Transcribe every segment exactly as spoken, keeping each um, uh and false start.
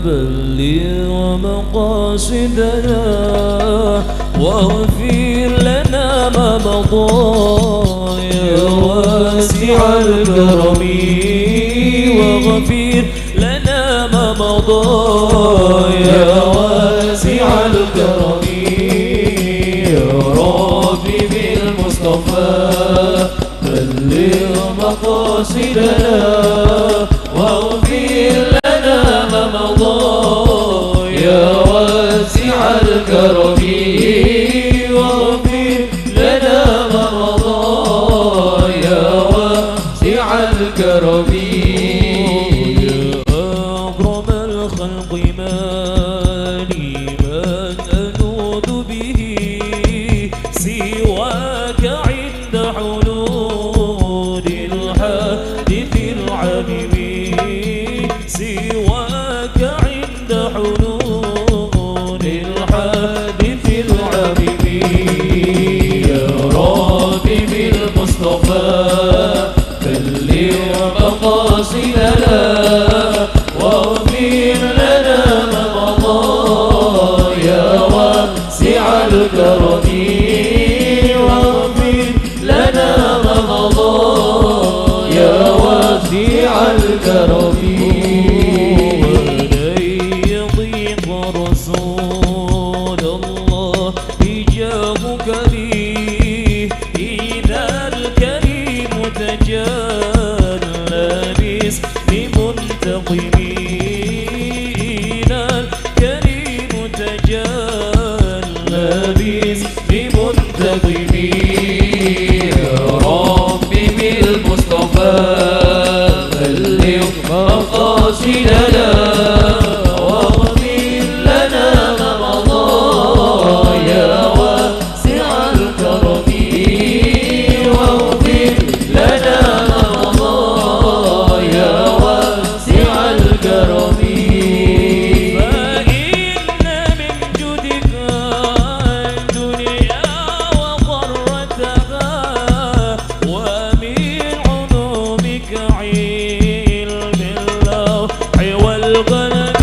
بلغ مقاصدنا واغفر لنا ما مضى يا واسع الكرم، واغفر لنا ما مضى يا واسع الكرم. يا رب بالمصطفى بلغ مقاصدنا واغفر لنا ما مضى يا واسع الكرم، واغفر لنا ما مضى يا واسع الكرم. يا أكرم الخلق، ما لي من ألوذ به سواك عند حلول الحادث العميم، سواك عند حلول الحادث العميم. يا رب بالمصطفى بلغ مقاصدنا واغفر لنا ما مضى يا واسع الكرم، واغفر لنا ما مضى يا واسع الكرم. ولن يضيق رسول الله بجاهك لي إذا الكريم تجلى باسم منتقم، إذا الكريم تجلى باسم منتقم. يا رب بالمصطفى بلغ مقاصدنا واغفر لنا ما مضى يا واسع الكرم، واغفر لنا ما مضى يا واسع الكرم. فإن من جودك الدنيا وضرتها، ومن علومك علم اللوح والقلم.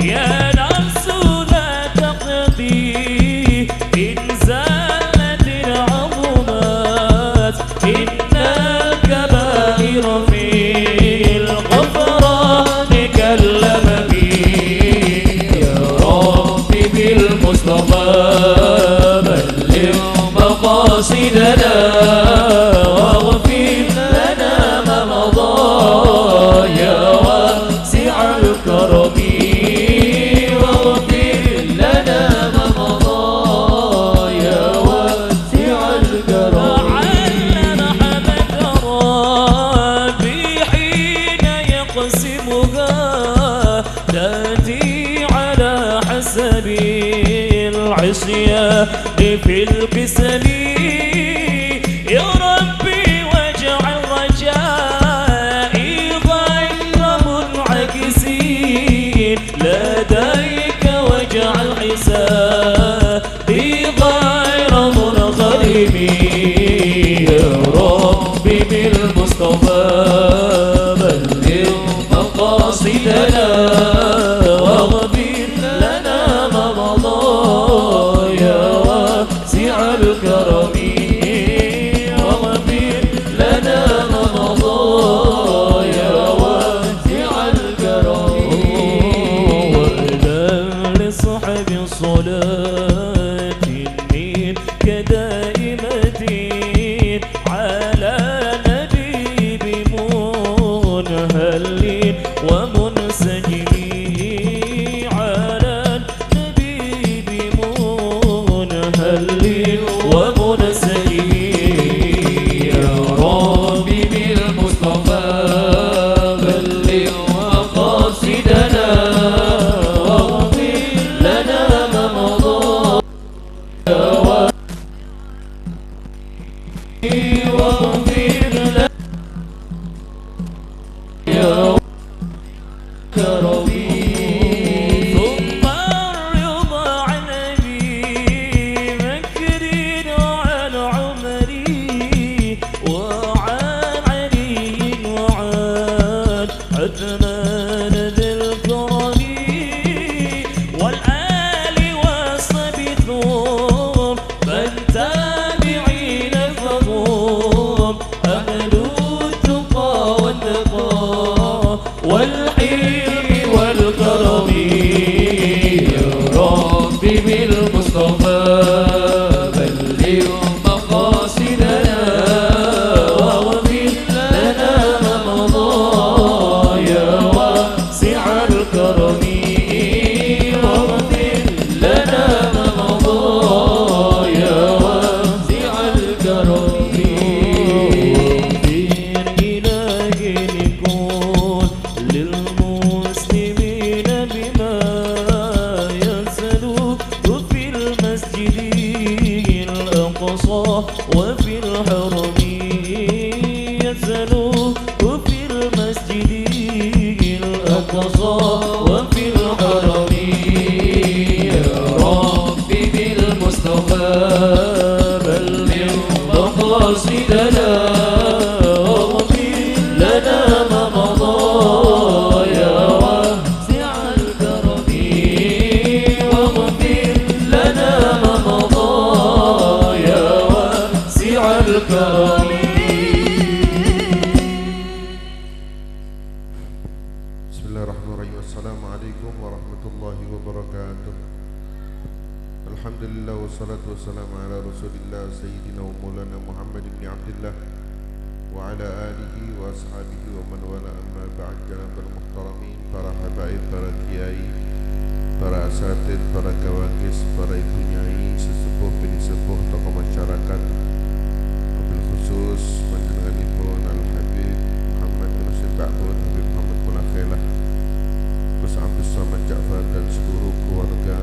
يا نفس لا تقدري إن زالت العظمات، إن الكبائر في الغفران كاللمم. يا رب بالمصطفى بلغ مقاصدنا واغفر لنا ما مضى يا واسع الكرم، واغفر لنا ما مضى يا واسع الكرم. وعلم رحمة ربي حين يقسمها تأتي على حسب العصيان في القسم. يا ربي واجعل رجائي غير منعكس لديك، واجعل حسابي غير منغلم. يا رب بالمصطفى بلغ مقاصدنا واغفر لنا ما مضى يا واسع الكرم، واغفر لنا ما مضى يا واسع الكرم. وارض لصحب صلاة منك دائمة على النبي بمنهل ومنسجم، على النبي بمنهل ومنسجم. يا رب بالمصطفى بلغ مقاصدنا واغفر لنا ما مضى. ثم الرضا عن أبي بكر وعن عمر وعن علي وعن عثمان ذي الكرم. والكرم يا رب بالمصطفى بلغ مقاصدنا واغفر لنا ما مضى يا واسع الكرم واغفر لنا ما مضى يا واسع الكرم واغفر إلهي لكل للمسلمين بما يسلك في المسجد الأقصى وفي الحرم يسلك في المسجد الأقصى وفي الحرم يا رب بالمصطفى بلغ مقاصدنا واغفر لنا ما مضى يا واسع الكرم واغفر لنا ما مضى يا واسع الكرم. بسم الله الرحمن الرحيم. السلام عليكم ورحمة الله وبركاته. الحمد لله والصلاة والسلام على رسول الله سيدنا ومولانا محمد بن عبد الله وعلى آله وأصحابه ومن والاه، أما بعد. Janabal muhtaramin, para habaib, para kiai, para asatid, para kawagis, para ibu nyai, sesepuh, bini sepuh, tokoh masyarakat, wabil khusus panjenenganipun Al Habib Muhammad bin Husain Ba'bun, Habib Muhammad Mulakhela, Gus Abdus Samad Ja'far, dan seluruh keluarga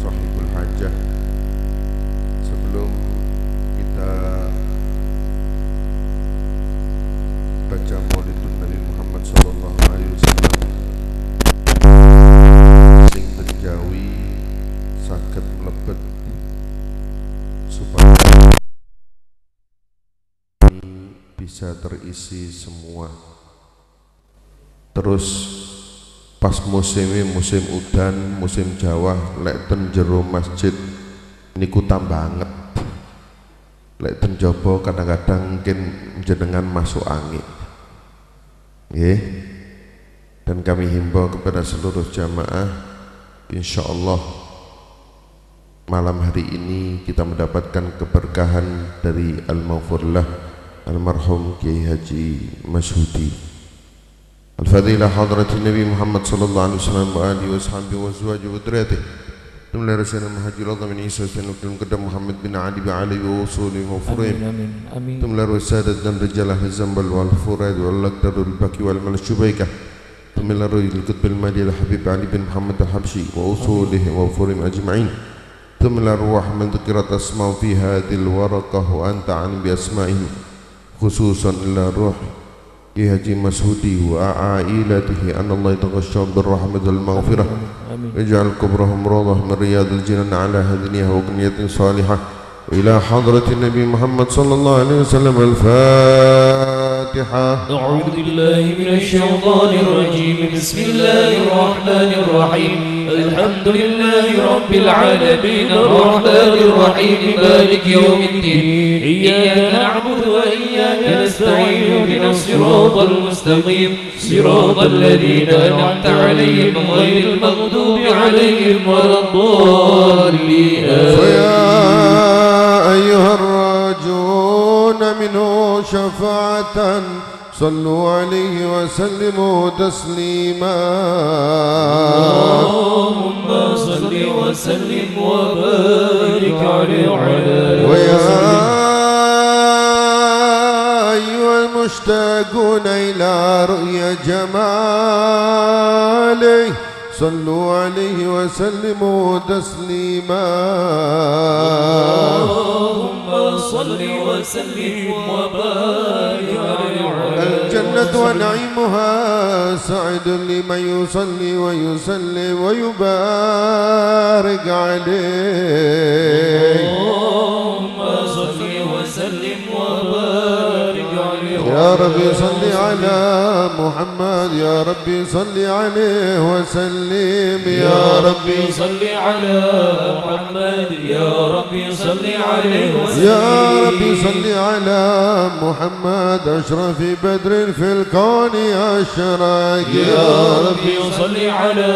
sahibul hajah. Sebelum kita baca Maulidun Nabi Muhammad sallallahu alaihi wasallam, sing ten jawi saged mlebet supaya bisa terisi semua. Terus pas musimnya musim udan, musim jawah, lek ten jero masjid niku tambah anget. Lek ten jaba kadang-kadang mungkin jenengan masuk angin. Nggih. Dan kami himbau kepada seluruh jamaah, insyaallah malam hari ini kita mendapatkan keberkahan dari almarhum Kiai Haji Masyhudi. Al-Fatihah ila hadratin Nabi Muhammad sallallahu alaihi wasallam wa alihi wa sahbihi wa azwajihi wa dzurriyyatihi. Tumlar Sayyidina Muhammad Isa Sayyidina Muhammad bin Ali wa alihi wa usuli wa furu'i. Amin, amin, amin. Tumlar Sadat dan Rijalah Zambal wal Furaid wal Laqdar wal Baqi wal Malashubaikah. Tumlar Ruhil Qutbil Mahdi Al-Habib Ali bin Muhammad Al-Habsyi wa usulihi wa furu'ihim ajma'in. Tumlar Ruh man dzukirat asma'uhu fi hadhil waraqah wa anta a'lam bi asma'ihim. Khususan ila ruh Kiai Haji Masyhudi wa ailatihi, anallahu yataghashshahum bir rahmati wal maghfirah. Amin. Ij'al quburahum rawdatan min riyadil jinan ala hadhihi niyyah wa niyatin shalihah. Wa ila hadratin Nabi Muhammad sallallahu alaihi wasallam. Al-Fatihah. أعوذ بالله من الشيطان الرجيم. بسم الله الرحمن الرحيم. الحمد لله رب العالمين. الرحمن الرحيم. مالك يوم الدين. إياك نعبد وإياك نستعين. اهدنا الصراط المستقيم. صراط الذين أنعمت عليهم غير المغضوب عليهم ولا الضالين. آمين. فيا أيها الراجون منه شفاعة صلوا عليه وسلموا تسليما. اللهم صل وسلم وبارك عليه وعلى آله ويا وصحبه. أيها المشتاقون إلى رؤيا جماله صلوا عليه وسلموا تسليما. اللهم صل وسلم وبارك عليه وعلى آله الجنة وصحبه. ونعيمها سعد لمن يصلي ويسلم ويبارك عليه. اللهم صل وسلم وبارك عليه وعلى يا رب صل على محمد، يا رب صل عليه وسلم. يا رب صل على محمد، يا رب صل عليه وسلم. يا رب صل على محمد، أشرف بدر في الكون أشرق. يا رب صل على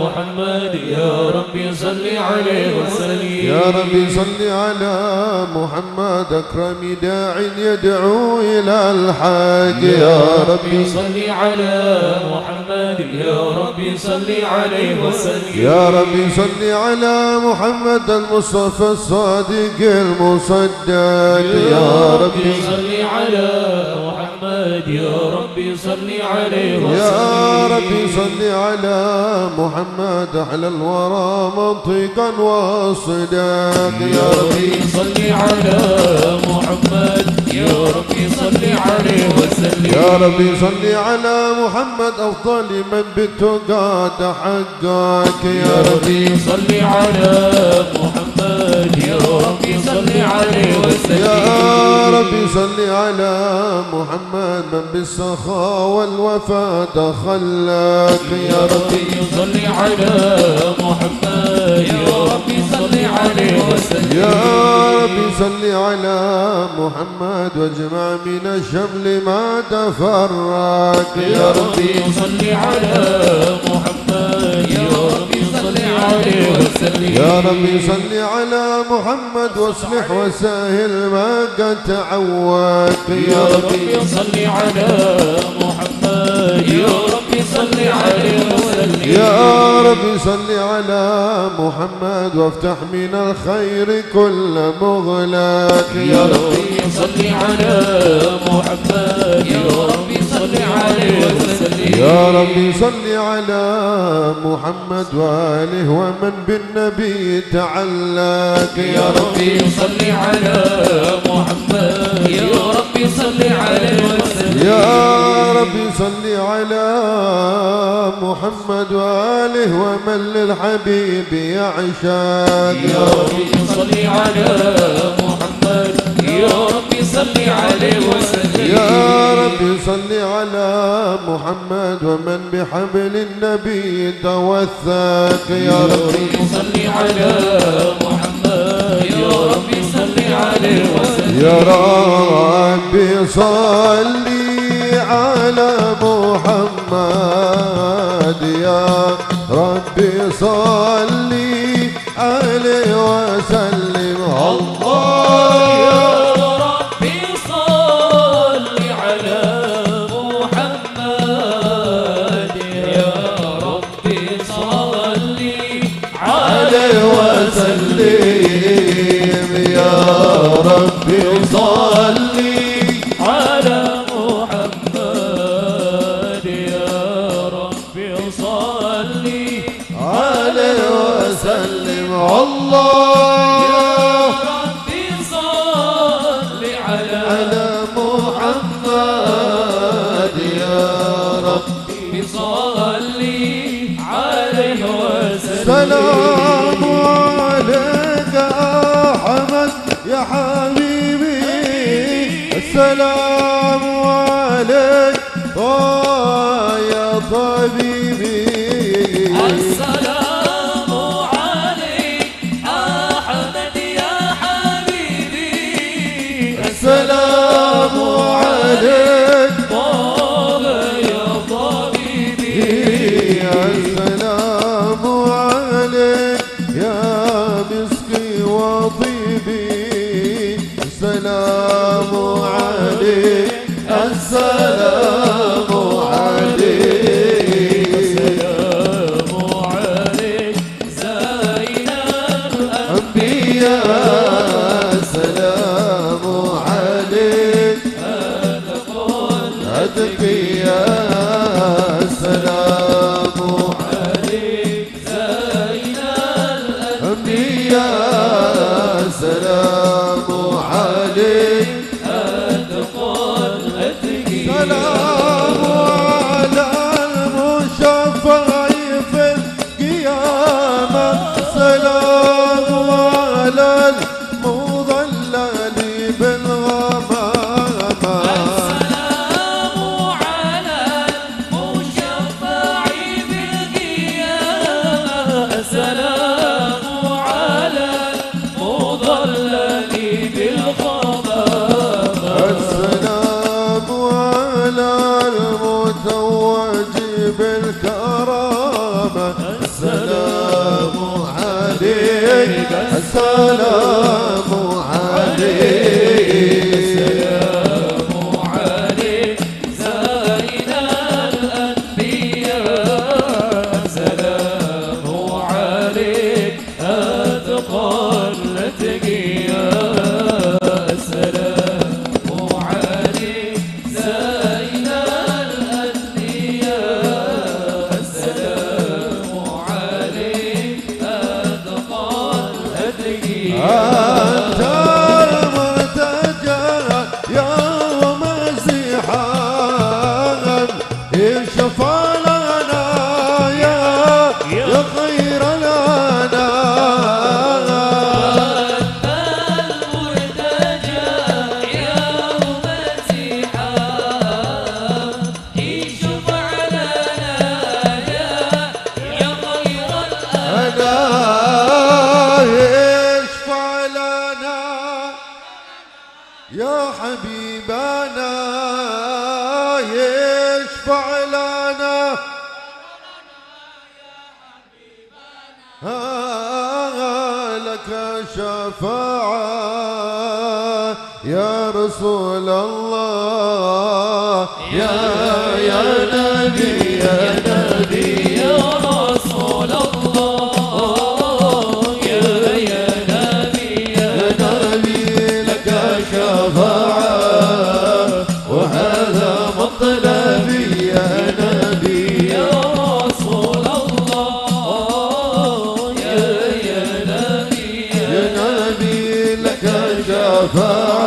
محمد، يا رب صل عليه وسلم. يا رب صل على محمد، أكرم داع يدعو إلى الحق. يا رب صل على محمد، يا رب صل عليه وسلم. يا رب صل على محمد المصطفى الصادق المصدق. يا رب صل على محمد، يا رب صل عليه وسلم. يا رب صل على محمد، أحلى الورى منطقا وصداق. يا رب صل على محمد، يا رب صل عليه وسلم. يا رب صل على محمد، أفضل من بالتقى تحقق. يا رب صل على محمد، يا رب صل عليه وسلم. يا رب صل على محمد، من بالسخاء والوفاء تخلق. يا رب صل على محمد، يا رب صل عليه وسلم. يا رب صل على محمد، واجمع من الشمل ما تفرق. يا رب صل على محمد، يا رب صل عليه وسلم. يا رب صل على محمد، واصلح وسهل ما قد تعوق. يا رب صل على محمد، يا رب صل عليه وسلم. يا رب صل على محمد، وافتح من الخير كل مغلق. يا رب صل على محمد، يا رب صل عليه وسلم. يا رب صل على محمد وآله ومن بالنبي تعلق. يا رب صل على محمد، يا رب صل عليه وسلم. يا رب صل على محمد وآله ومن للحبيب يعشق. يا رب صل على محمد، يا رب صل عليه وسلم. يا رب صل على محمد ومن بحبل النبي توثق. يا رب صل على محمد، يا رب صل عليه وسلم. يا رب صل على محمد، يا رب صل عليه وسلم. الله. يا رب صل على محمد، يا رب صل عليه وسلم. يا رب صل على محمد، يا رب صل عليه وسلم. الله. يا رب صل على محمد، يا رب صل عليه وسلم. السلام عليك أحمد يا حبيبي، السلام عليك، آه، يا طبيبي. السلام عليك أحمد يا حبيبي. السلام عليك طه يا طبيبي. السلام عليك يا مسكي وطيبي. السلام عليك، السلام عليك. السلام عليك زين الأنبياء. السلام عليك أتقى الأتقياء. السلام بالكرامة. السلام عليك، السلام عليك. السلام عليك زين الأنبياء، السلام عليك أتقى الأتقياء، السلام عليك زين الأنبياء، السلام عليك أتقى الأتقياء. أنت المرتجى يا مزيحا، اشفع لنا يا، يا خير الأنام. أنت المرتجى يا مزيحا، اشفع لنا يا، يا خير الأنام. أنا اشفع لنا يا حبيبنا، اشفع لنا. آه، لك شفاعة يا رسول الله، يا، يا نبي، يا نبي، يا رسول الله، يا، يا نبي، يا نبي، لك شفاعة، وهذا مطلبي يا نبي، يا رسول الله، يا، يا نبي، يا نبي، لك شفاعة.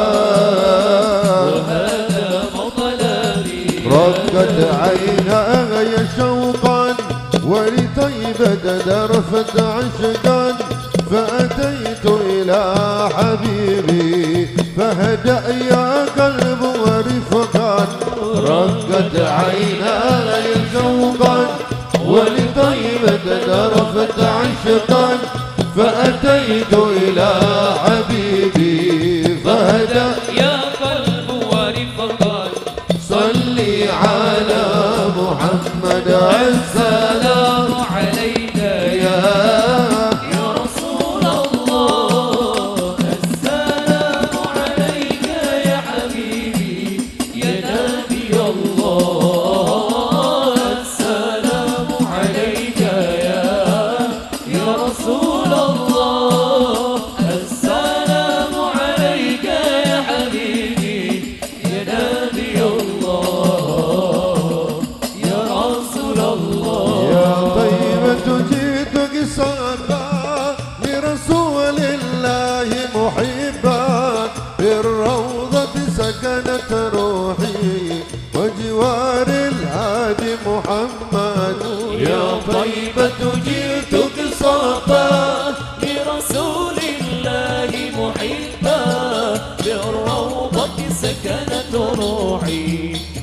وهذا مطلبي. رقت عيناي شوقا ولطيبة ذرفت عشقا، فأتيت إلى حبيبي فاهدأ يا قلب ورفقا. رقت عيناي شوقا ولطيبة ذرفت عشقا، فأتيت إلى حبيبي فاهدأ يا قلب ورفقا. صل على محمد، السلام عليك يا، يا رسول الله، السلام عليك يا حبيبي، يا نبي الله، السلام عليك يا، يا رسول الله، السلام عليك يا حبيبي، يا نبي الله، يا رسول الله. يا طيبة جئتك ساقا لرسول الله محبا، بالروضة سكنت روحي وجوار الهادي محمد. يا طيبة جئتك ساقا لرسول الله محبا، بالروضة سكنت روحي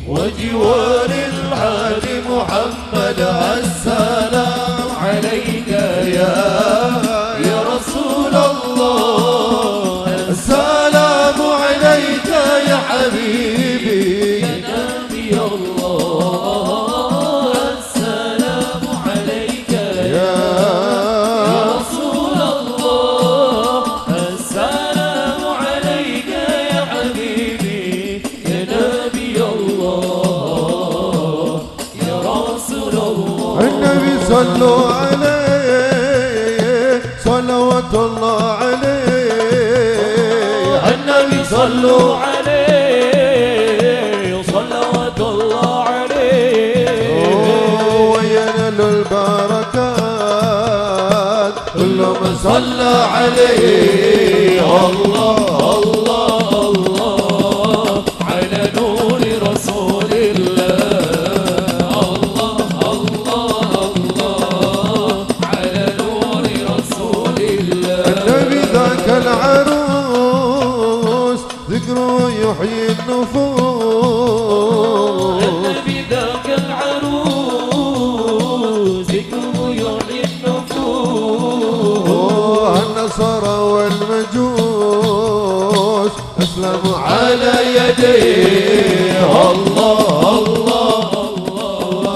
وجوار الهادي محمد. السلام عليك يا، يا رسول الله، السلام عليك يا حبيبي، يا نبي الله، السلام عليك يا، يا رسول الله، السلام عليك يا حبيبي، يا نبي الله، يا رسول الله. النبي صلوا عليه، صلوات الله عليه. النبي صلوا عليه، صلوات الله عليه. وينال البركات كل من صلى عليه. الله، الله، الله على نور رسول الله. الله، الله، الله على نور رسول الله. النبي ذاك العروس ذكره يحيي النفوس. النبي ذاك العروس ذكره يحيي النفوس. النصارى والمجوس أسلموا على يديه. الله، الله، الله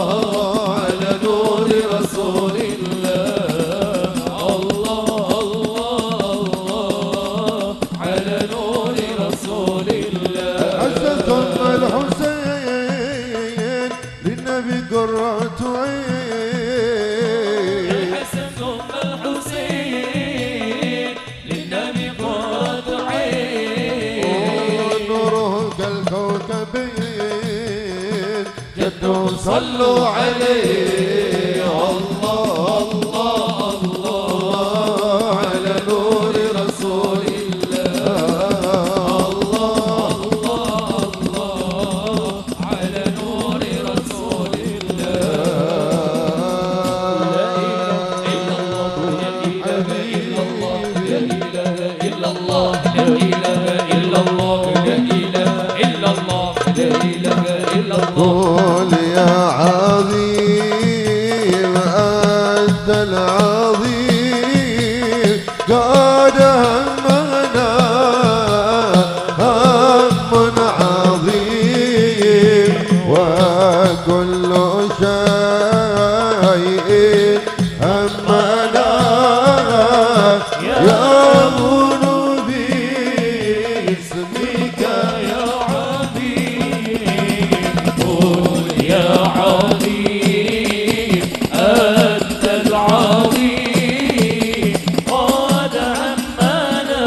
صلوا عليه، الله، الله، الله، على نور رسول الله. الله، الله، الله، على نور رسول الله. لا إله إلا الله، لا إله إلا الله، لا إله إلا الله، لا إله إلا الله، لا إله إلا الله، لا إله إلا الله. قل يا عظيم أنت العظيم، قد همنا هم عظيم، وكل شيء همنا يمر باسمك يا عظيم. قل يا عظيم أنت العظيم، قد همنا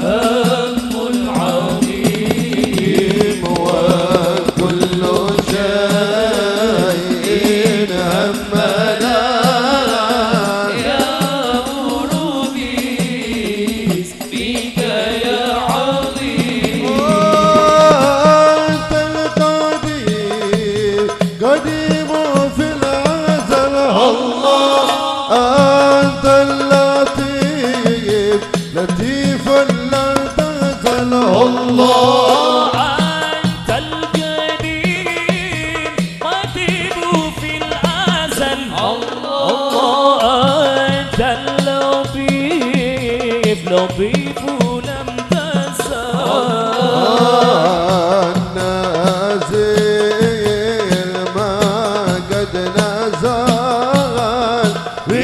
هم عظيم، وكل شيء همنا يمر باسمك يا عظيم. أنت القديم، قديم في الأزل، الله. أنت اللطيف، لطيف لم تزل، الله. أنت القديم، قديم في الأزل، الله. أنت اللطيف، لطيف لم تزل. النازل ما قد نزل، في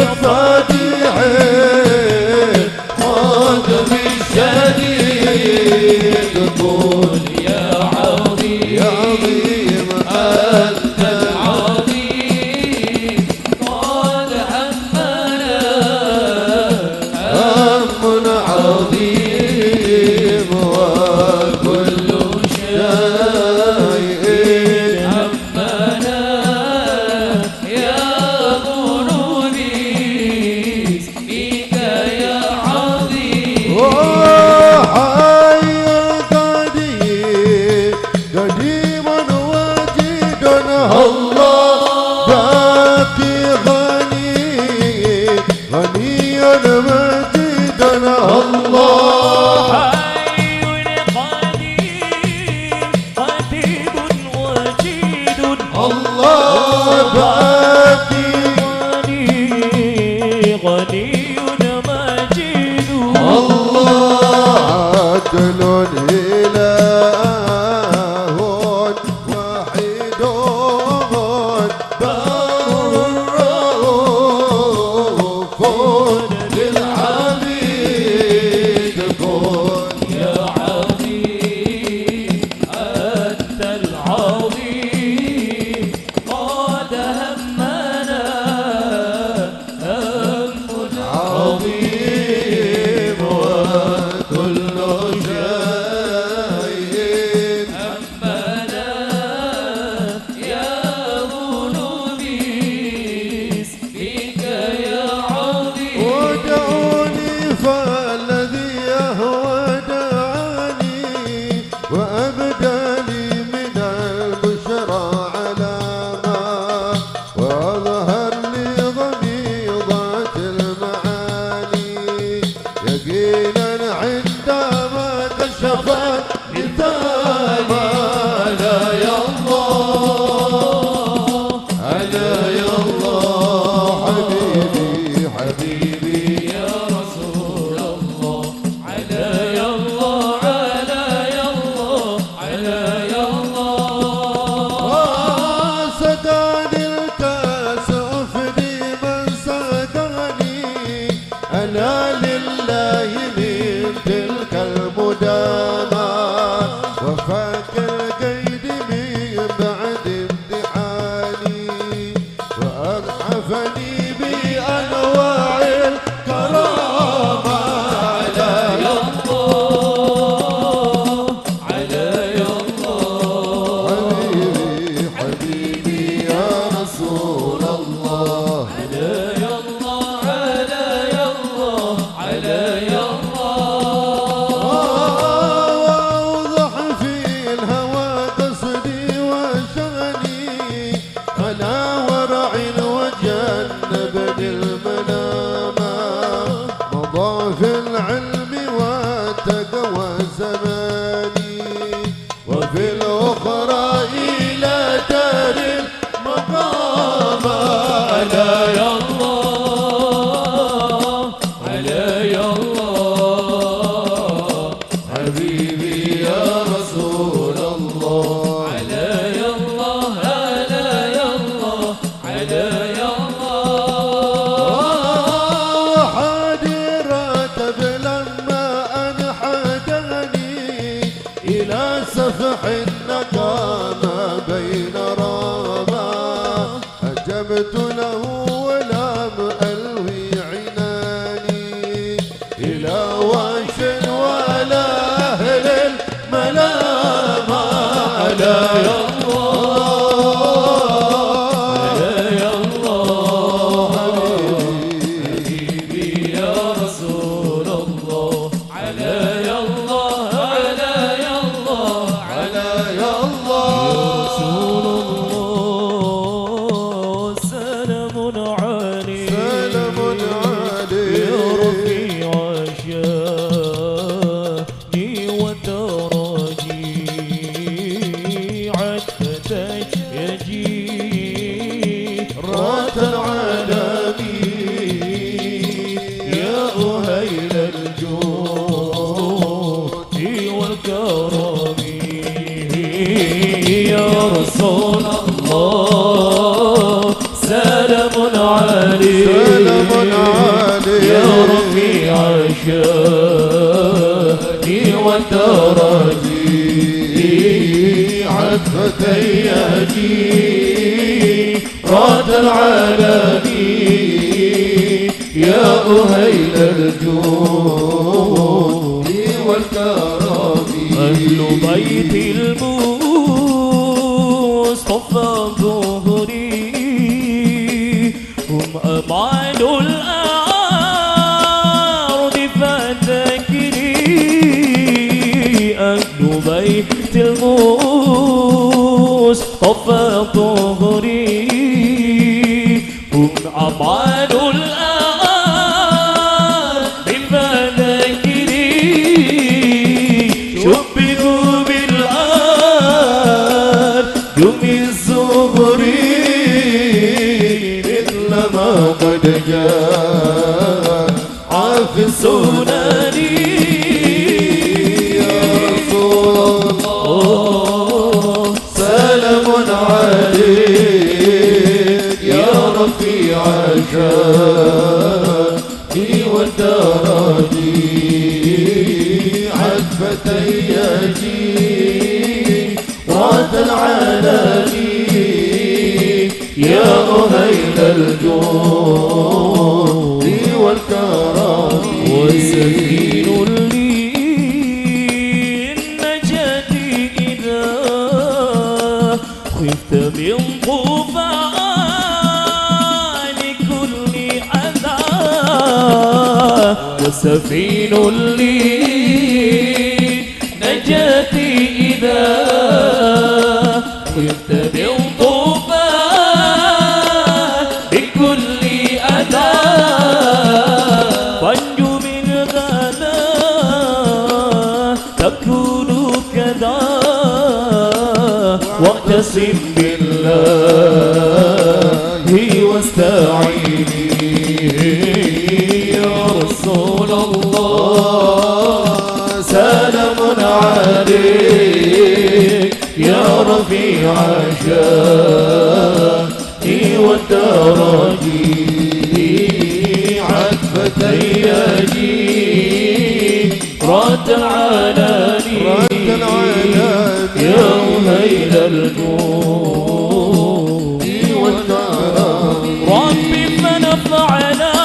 الفاتحة خذ بالشديد، قل يا عظيم، يا عظيم أنت العظيم، قد همنا هم عظيم، وكل شيء همنا يمر باسمك يا عظيم. حي قدير، قديم واجد، الله. باقي غني، غني مجيد، الله. حي قدير، قديم واجد، الله. باقي غني، غني مجيد، الله. عدل إله واحد، بر رؤوف بالعبيد، قل يا عظيم أنت العظيم، قد همنا هم عظيم، وكل شيء همنا يمر باسمك يا عظيم. ودعوني فالذي أهوى دعاني، وأبدى لي من البشرى علامة، وأظهر لي غميضات المعاني. يقينا عندما كشفت لثامة، ألا يا الله، ألا يا الله، حبيبي، حبيبي يا رسول الله. على يا الله، على يا الله، على يا الله. سقاني الكاس أفدي من سقاني، أنا لله من تلك المدامى، وفاك القيد من بعد امتحاني. علي الله، علي الله، حبيبي يا رسول الله. علي الله، علي الله، علي الله. حاضر تبلم أنحدني إلى سفح النقا ما بين رامى. أجبت له ولم ألوي عناني إلى وعش ولا أهل الملامة. علي الله، علي الله، حبيبي يا رسول الله. علي الله، علي الله، علي الله. يا رسول الله، سلام عليك. سلام عليك. يا رفيع الشان والدرج، عطفة يا جيرة العالمين، يا أهيل الجود والكرم. يا رسول الله، سلام عليك. سلام عليك. يا رفيع الشان والدرج، عطفة يا جيرة العالمين، يا أهيل الجود والكرم. أهل بيت المصطفى الطهري هم أمان الأرض فذكري. أهل بيت المصطفى الطهري هم أمان الأرض فذكري. شبهوا بالأرجم الزهر مثل ما قد جاء في السنن. يا رسول الله، سلام عليك يا رفيع الشان والدرج، عطفة يا جيرة العالمين، يا أهيل الجود والكرم. وسفينة للنجاة إذا خفت من طوفان كل أذى، وسفينة للنجاة إذا خفت من طوفان كل أذى، فانج منها لا تكون كذا، واعتصم بالله واستعين. يا رسول الله، سلام عليك يا رفيع الشان والدرج، عطفة يا جيرة العالمين، يا أهيل الجود والكرم. رب فنفعنا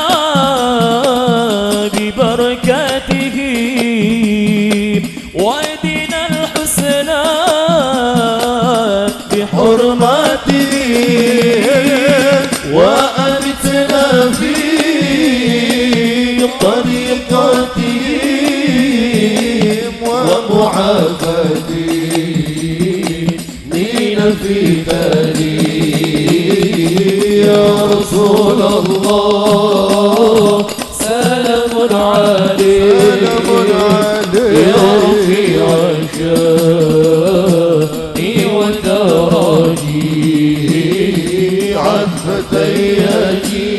ببركاته وعدنا الحسنى بحرمته، وأمتنا في طريقته ومعافاته من الفتن. يا رسول الله، سلام عليك، سلام عليك. يا رفيع الشان والدرج، فتياتي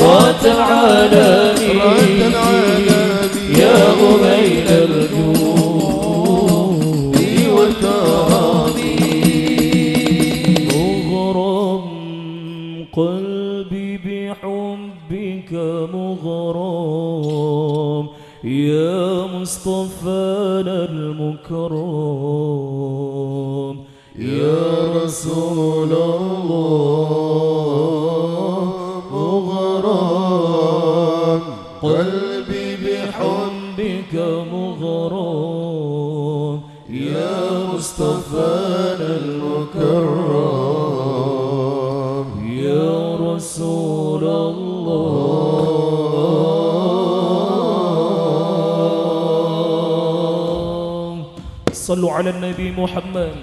رات العالمين، يا أبين الجود والكرم. مغرم قلبي بحبك مغرم، يا مصطفانا المكرم. يا رسول الله، مغرم قلبي بحبك مغرم، يا مصطفانا المكرم. يا رسول الله، صلوا على النبي محمد.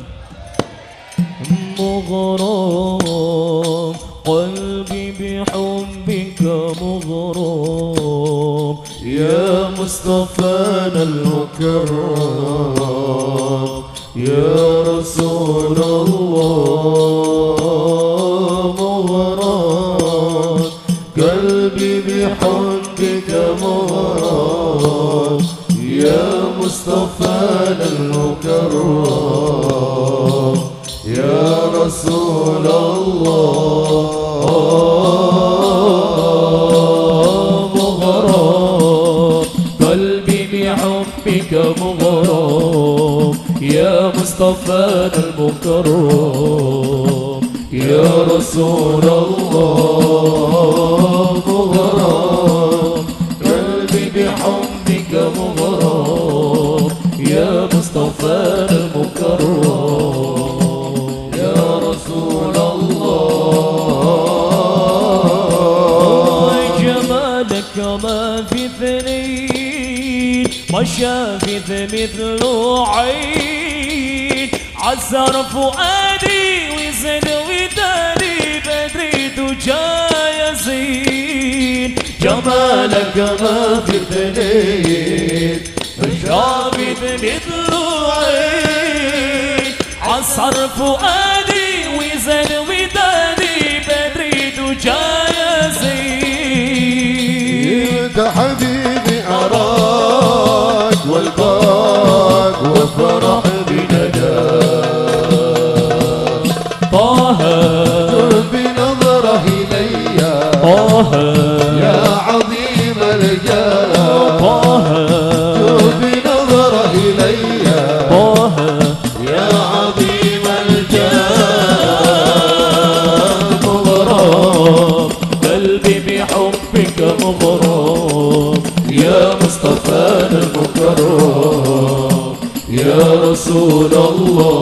مغرم قلبي بحبك مغرم، يا مصطفانا المكرم. يا رسول الله، مغرم قلبي بحبك مغرم، يا مصطفانا المكرم. يا رسول الله، مغرم قلبي بحبك مغرم، يا مصطفانا المكرم. يا رسول الله، مغرم قلبي بحبك مغرم، يا مصطفانا المكرم. يا رسول الله، جمالك ما في اثنين، ما شافت مثل عين. عسر فؤادي وزن وداني بدري دجى يزين. جمالك ما في اثنين، ما شافت مثل عين. عسر فؤادي وزن وداني بدري دجى يزين. انت حبيبي اراك والقاك وافرح بنداك. طه. بنظرة إلي. طه. يا عظيم الجاه. طه. بنظرة إلي. طه. يا عظيم الجاه. مغرم قلبي بحبك مغرم، يا مصطفانا المكرم. يا رسول الله،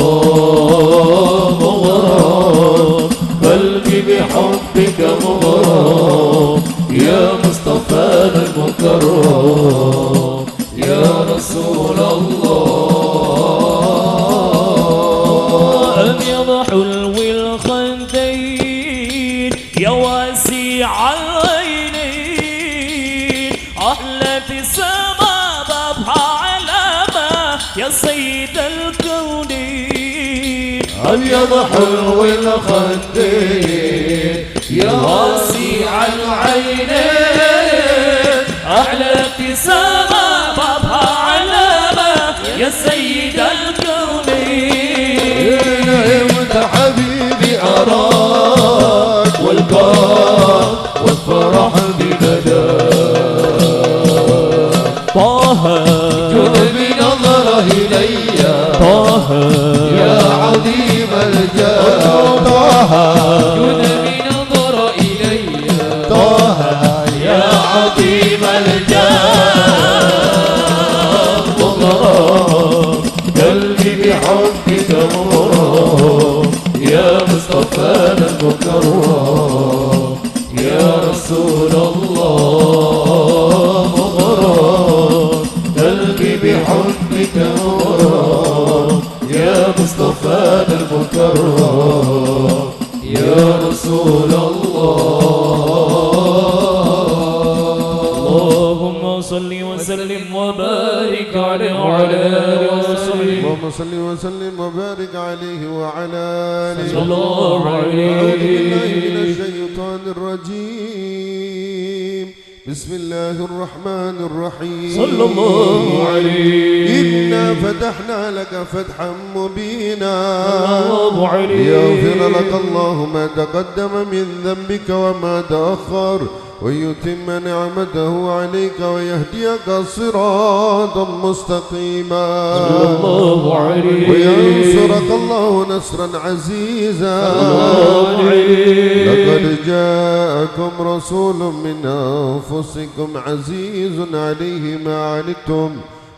مغرم قلبي بحبك مغرم، يا مصطفانا المكرم، يا رسول الله. أبيض حلو الخدين، يا واسع العينين، أحلى ابتسامة بابها علامة، يا سيد الكونين. أبيض حلو الخدين، يا واسع العينين، أحلى ابتسامة بابها علامة، يا سيد الكونين. انت حبيبي أراك والقاك وافرح بنداك. طه. جد بنظرة إلي. طه. يا عظيم الجاه. طه. جد بنظرة إلي. طه. يا عظيم الجاه. مغرم قلبي بحبك مغرم، يا مصطفانا المكرم. يا رسول الله، مغرم قلبي بحبك مغرم، يا مصطفانا المكرم، يا رسول الله. اللهم صل وسلم وبارك عليه وعلى آله وصحبه. اللهم صل وسلم وبارك عليه وعلى آله. صلى الله عليه الرجيم. بسم الله الرحمن الرحيم. صلى الله عليه. إنا فتحنا لك فتحا مبينا. صلى الله عليه. ليغفر لك الله ما تقدم من ذنبك وما تأخر ويتم نعمته عليك ويهديك صراطا مستقيما. صلى الله عليه. وينصرك الله نصرا عزيزا. صلى الله عليه. لقد جاءكم رسول من أنفسكم عزيز عليه ما عنتم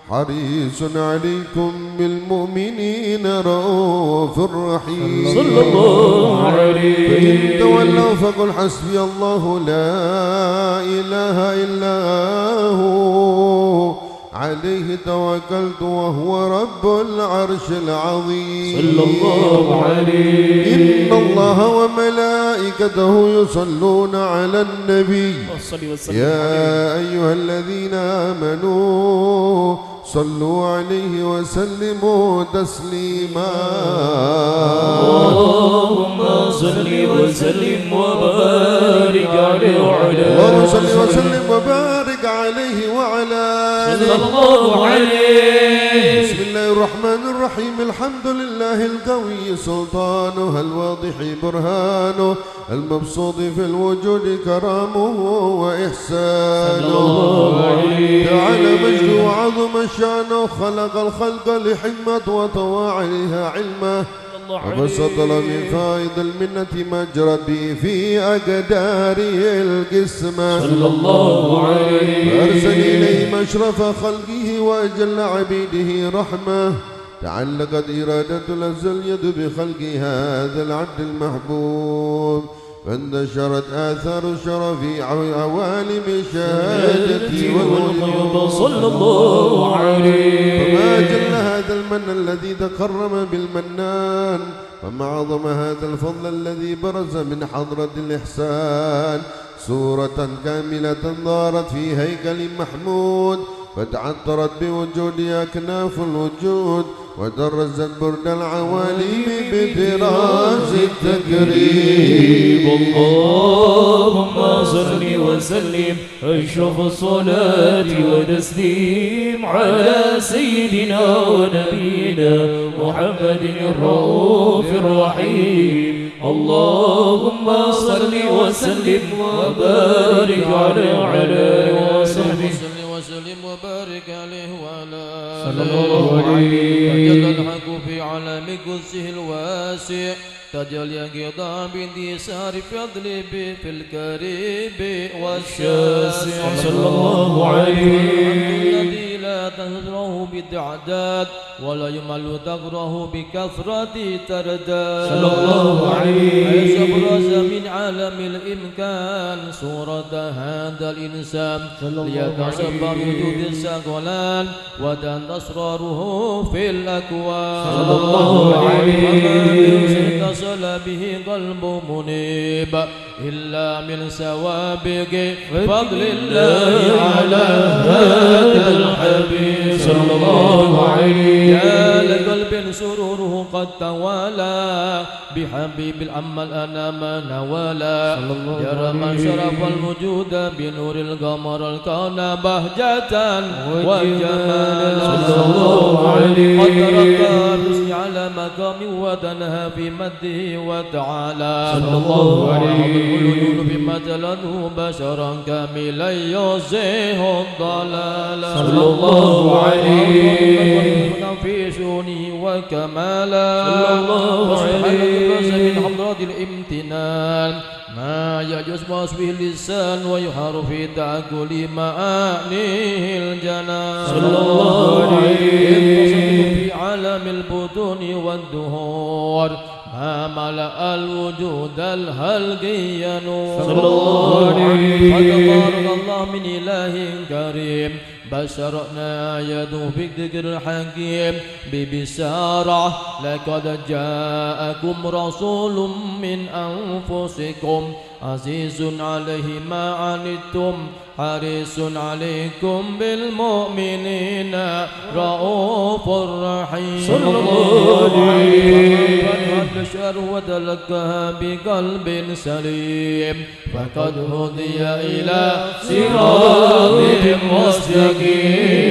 حريص عليكم بالمؤمنين رءوف رحيم. صلى الله عليه. فإن تولوا فقل حسبي الله لا إله إلا هو عليه توكلت وهو رب العرش العظيم. صلى الله عليه. إن الله وملائكته يصلون على النبي. صلى الله عليه. يا أيها الذين آمنوا صلوا عليه وسلموا تسليما. اللهم صل وسلم وبارك عليه وعلى اللهم صل وسلم وبارك عليه وعلى آله. صلى الله عليه. بسم الله الرحمن الرحيم. الحمد لله القوي سلطانه الواضح برهانه المبسوط في الوجود كرمه وإحسانه. صلى الله عليه. تعالى مجده وعظم شانه، خلق الخلق لحكمة وطوى عليها علمه، صلى الله عليه. وبسط له من فائض المنة ما جرت به في أقداره القسمة. صلى الله عليه. فأرسل إليهم أشرف خلقه وأجل عبيده رحمة، تعلقت إرادة الأزلية بخلق هذا العبد المحبوب، فانتشرت آثار شرفه عو-، عوالم الشهادة والغيوب. صلى الله عليه. فما جل هذا المن الذي تكرم بالمنان، وما أعظم هذا الفضل الذي برز من حضرة الإحسان صورة كاملة ظهرت في هيكل محمود، فتعطرت بوجودها أكناف الوجود، وطرزت برد العوالم بطراز التكريم. اللهم صل وسلم أشرف الصلاة والتسليم على سيدنا ونبينا محمد الرؤوف الرحيم. اللهم صل وسلم وبارك عليه وعلى آله وصحبه. صل وسلم وبارك عليه وعلى آله. صلى الله عليه. تجلى الحق في عالم قدسه الواسع، تجلى قضاء بانتصار فضله في القريب والشاسع. صلى الله عليه. الحمد الذي لا تحصره بالتعداد، ولا يمل ذكره بكثرة ترداد. صلى الله عليه. حيث أبرز من عالم الإمكان صورة هذا الإنسان، صلى الله عليه. ليكتسب وجود الثقلان وتنتصر روحه في الأكوان. صلى الله عليه. وما من شيء اتصل به قلب منيب إلا من سوابق فضل الله على هذا الحبيب. صلى الله عليه. يا لقلب سروره قد توالى بحبيب الأمة الأنام نوالا. صلى الله عليه. يرى من شرف الوجود بنور القمر الكون بهجة وجمالا. صلى الله عليه. قد ترقى بحسن على مقام وتنهى في مده وتعالى. صلى الله عليه. وعرض العيون بما جلته بشرا كاملا يزيح الضلال. صلى الله عليه. في شؤونه وكمالا. صلى الله عليه. وسبحان الذي برز من حضرة الامتنان ما يجوز وصفه اللسان ويحار في تعقل معانيه الجنان. صلى الله عليه. ينتصف في عالم البطون والظهور ما ملأ الوجود الخلقي نور. صلى الله عليه. فتبارك الله من إله كريم، بشرتنا آياته في الذكر الحكيم ببشارة: لقد جاءكم رسول من أنفسكم عزيز عليه ما عنتم حريص عليكم بالمؤمنين رءوف رحيم. صلى الله عليه. فمن قد أشعر وتلقاها بقلب سليم فقد هدي إلى صراط مستقيم.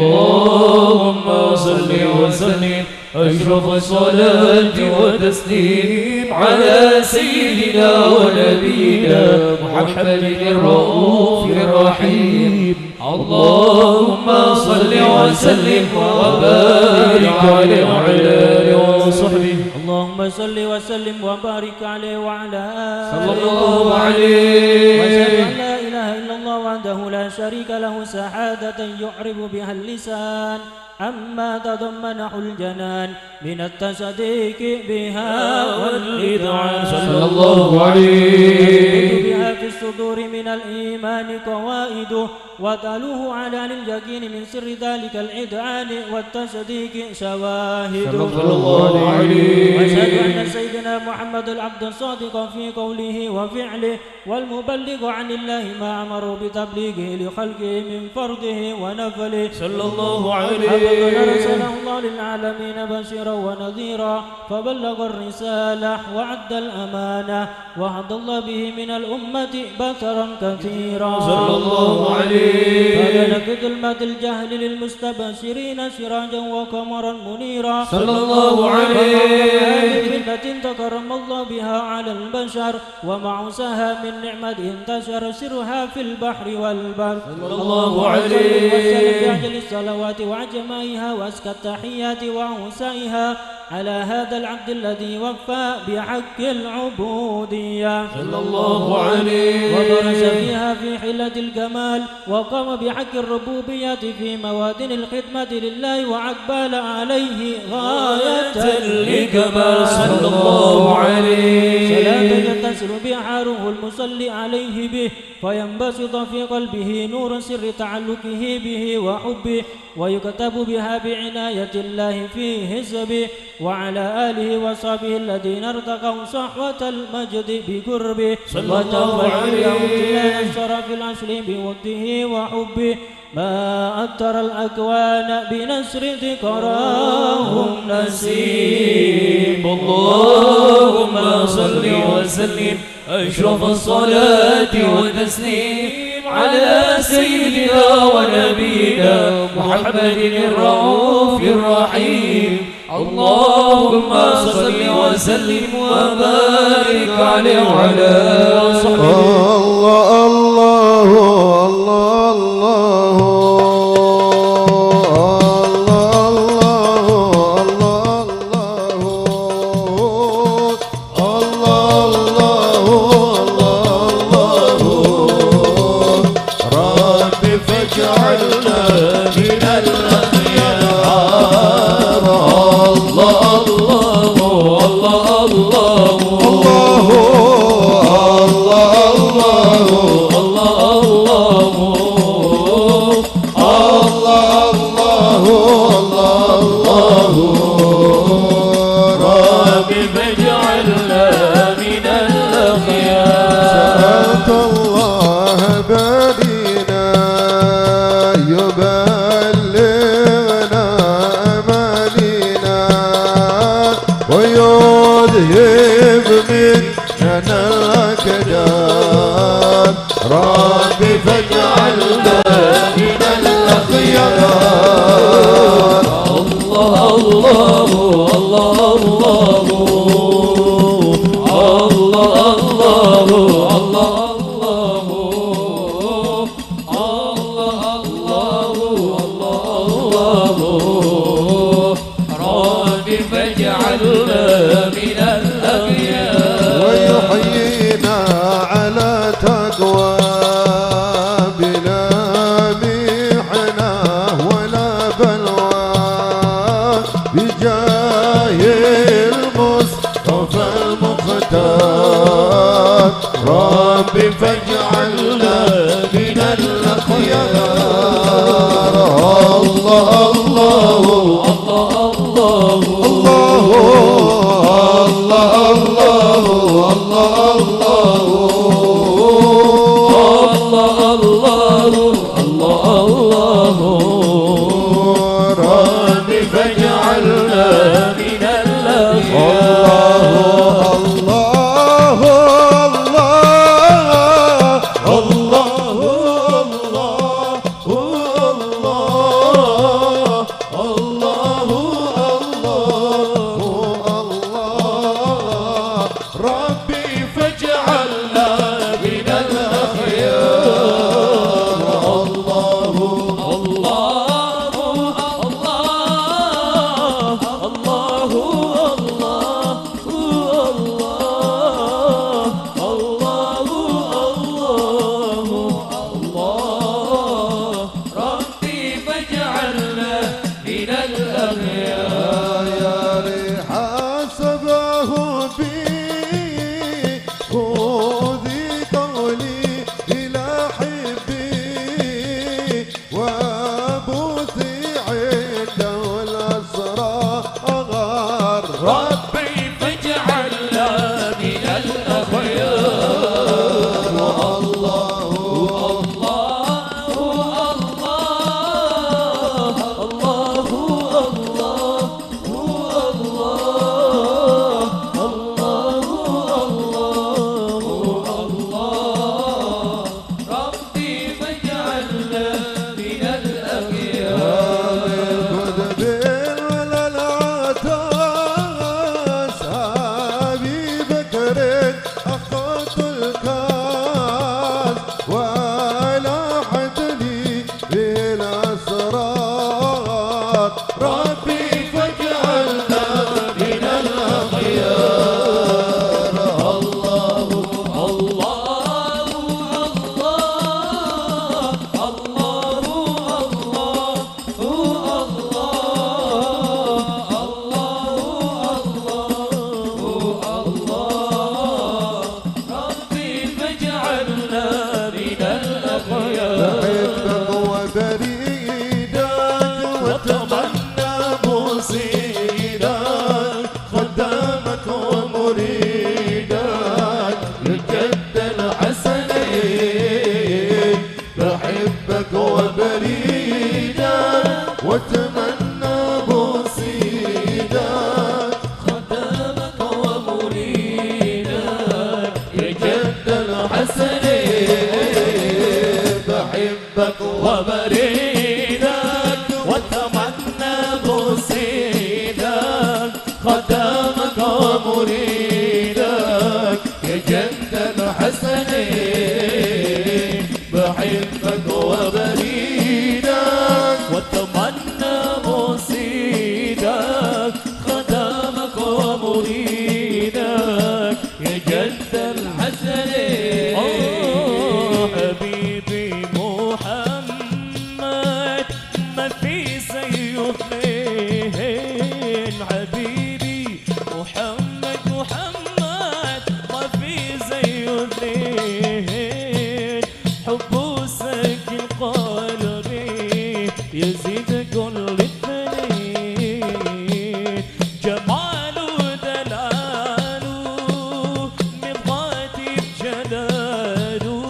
اللهم صل وسلم أشرف الصلاة والتسليم على سيدنا ونبينا محمد الرؤوف الرحيم. اللهم صل وسلم وبارك عليه وعلى آله وصحبه. اللهم صل وسلم وبارك عليه وعلى آله. صلى الله عليه. وأشهد أن لا إله إلا الله وحده لا شريك له شهادة يعرب بها اللسان عما تضمنه الجنان من التصديق بها والإذعان. صلى الله عليه. تثبت بها في الصدور من الإيمان قواعده وتلوح على اليقين من سر ذلك الإذعان والتصديق شواهده. صلى الله عليه. وأشهد أن سيدنا محمد العبد الصادق في قوله وفعله والمبلغ عن الله ما أمره بتبليغه لخلقه من فرضه ونفله. صلى الله عليه. عبد أرسله الله للعالمين بشيرا ونذيرا فبلغ الرسالة وأدى الأمانة وهدى الله به من الأمة بشرا كثيرا. صلى الله عليه. فكان في ظلمات الجهل للمستبشرين سراجا وقمرا منيرا. صلى الله عليه. ومن فتنة تكرم الله بها على البشر ومعوسها من نعمة انتشر سرها في البحر والبر. صلى الله عليه. وسلم بأجل الصلوات وأجمعها وأزكى التحيات وأوسعها على هذا العبد الذي وفى بحق العبودية. صلى الله عليه. وبرز فيها في حلة الكمال وقام بحق الربوبية في موادن الخدمة لله وأقبل عليه غاية الإقبال. صلى الله عليه. صلاة يتصل بها روح المصلي عليه به فينبسط في قلبه نور سر تعلقه به وحبه ويكتب بها بعناية الله في حزبه وعلى آله وصحبه الذين ارتقوا صحوة المجد بقربه. صلى الله عليه. وتوفيقه إلى أمتنا الشرف الأصلي بوده وحبه ما أثر الأكوان بنسر ذكراهم نسيم. اللهم صل وسلم أشرف الصلاة والتسليم على سيدنا ونبينا محمد الرؤوف الرحيم. اللهم صل وسلم وبارك عليه وعلى آله وصحبه. الله، الله، الله، الله. الله، الله، الله، الله، الله. الله، الله، الله، الله. رب فاجعلنا من الأخيار. الله، الله، الله، الله، الله. الله، الله، الله، الله، الله. الله، الله، الله، الله. رب فاجعلنا من الأخيار. سألت الله بنينا يبلغنا أمانينا ويذهب من لنا الأقدار. رب فاجعلنا من الأخيار. الله، الله، الله، الله. الله، الله، الله، الله. الله، الله، الله، الله. رب فاجعلنا من الأخيار. ويحيينا على تقوى بلا محنة ولا بلوى. بجاه المصطفى المختار. رب فاجعلنا من الأخيار. الله، الله، الله، الله، الله، الله، الله. الله، الله، الله، الله، الله، رب فاجعلنا من الأخيار. الله، الله، الله، الله، الله، الله، الله، الله، الله، رب فاجعلنا من الأخيار. الله، الله، الله، الله، الله، الله، الله، الله، الله، الله، ربي فاجعلنا من الأخيار. يا ريح صباه في خذي قولي إلى حبي وبوسي عنده الأسرار. ربي فاجعلنا من الأخيار. الله، الله، الله، الله، الله، الله، الله، الله، الله. ربي فاجعلنا من الأخيار. خذ بالعطاس أبي بكر أخذت الكاس ولا حدني بالأسرار. ربي فاجعلنا من الأخيار. الله، الله، الله، الله، الله، الله، الله، الله، الله. ربي فاجعلنا من الأخيار. بحبك وبريدك واتمنى مصيدك، خدامك ومريدك، يا جد الحسنين. بحبك وبريدك واتمنى مصيدك، خدامك ومريدك، يا جد الحسنين. بحبك وبريدك واتمنى مصيدك، خدامك ومريدك، يا جد الحسنين. بحبك وبريدك واتمنى مصيدك، خدامك ومريدك، يا جد الحسنين. آه، حبيبي محمد، ما في زيه اثنين. حبيبي محمد، محمد، ما في زيه اثنين. حبه ساكن قلبي، يزيد كل اثنين. جماله دلاله، مبغاتي بجلاله.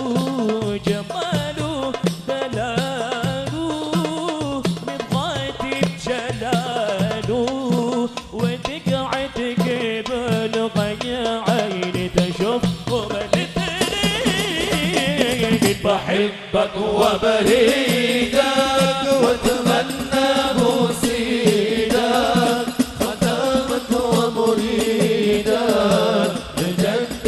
جماله دلاله، مبغاتي بجلاله. وتقعد قبل غير عيني تشوف وما تدري. بحبك وبريدك واتمنى بوسيدك، خدامك ومريدك، جد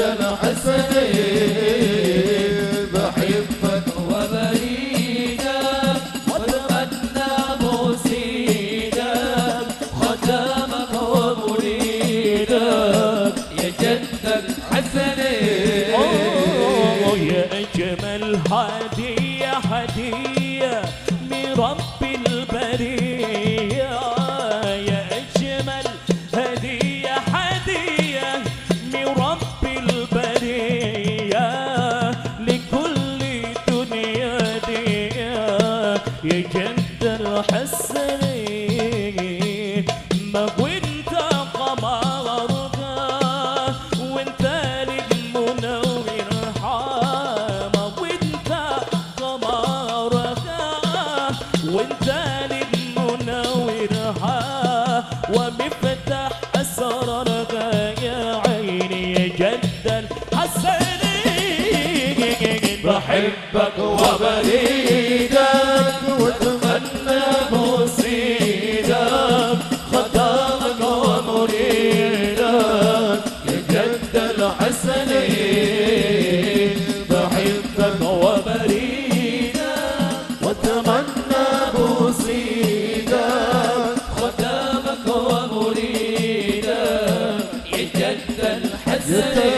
الحسنين. بحبك وبريدك واتمنى بوسيدك، خدامك ومريدك، يا جد الحسنين. أوه، يا أجمل هدية، هدية من رب البرية. يا أجمل هدية، هدية من رب البرية، لكل دنيا دية، يا جد الحسنين. ما وانت قمر، وانت للمنى حسني، بحبك وبريدك، واتمنى بوصيدك، خدامك ومريدك، يا جد الحسني، بحبك وبريدك، واتمنى بوصيدك، خدامك ومريدك، يا جد الحسني.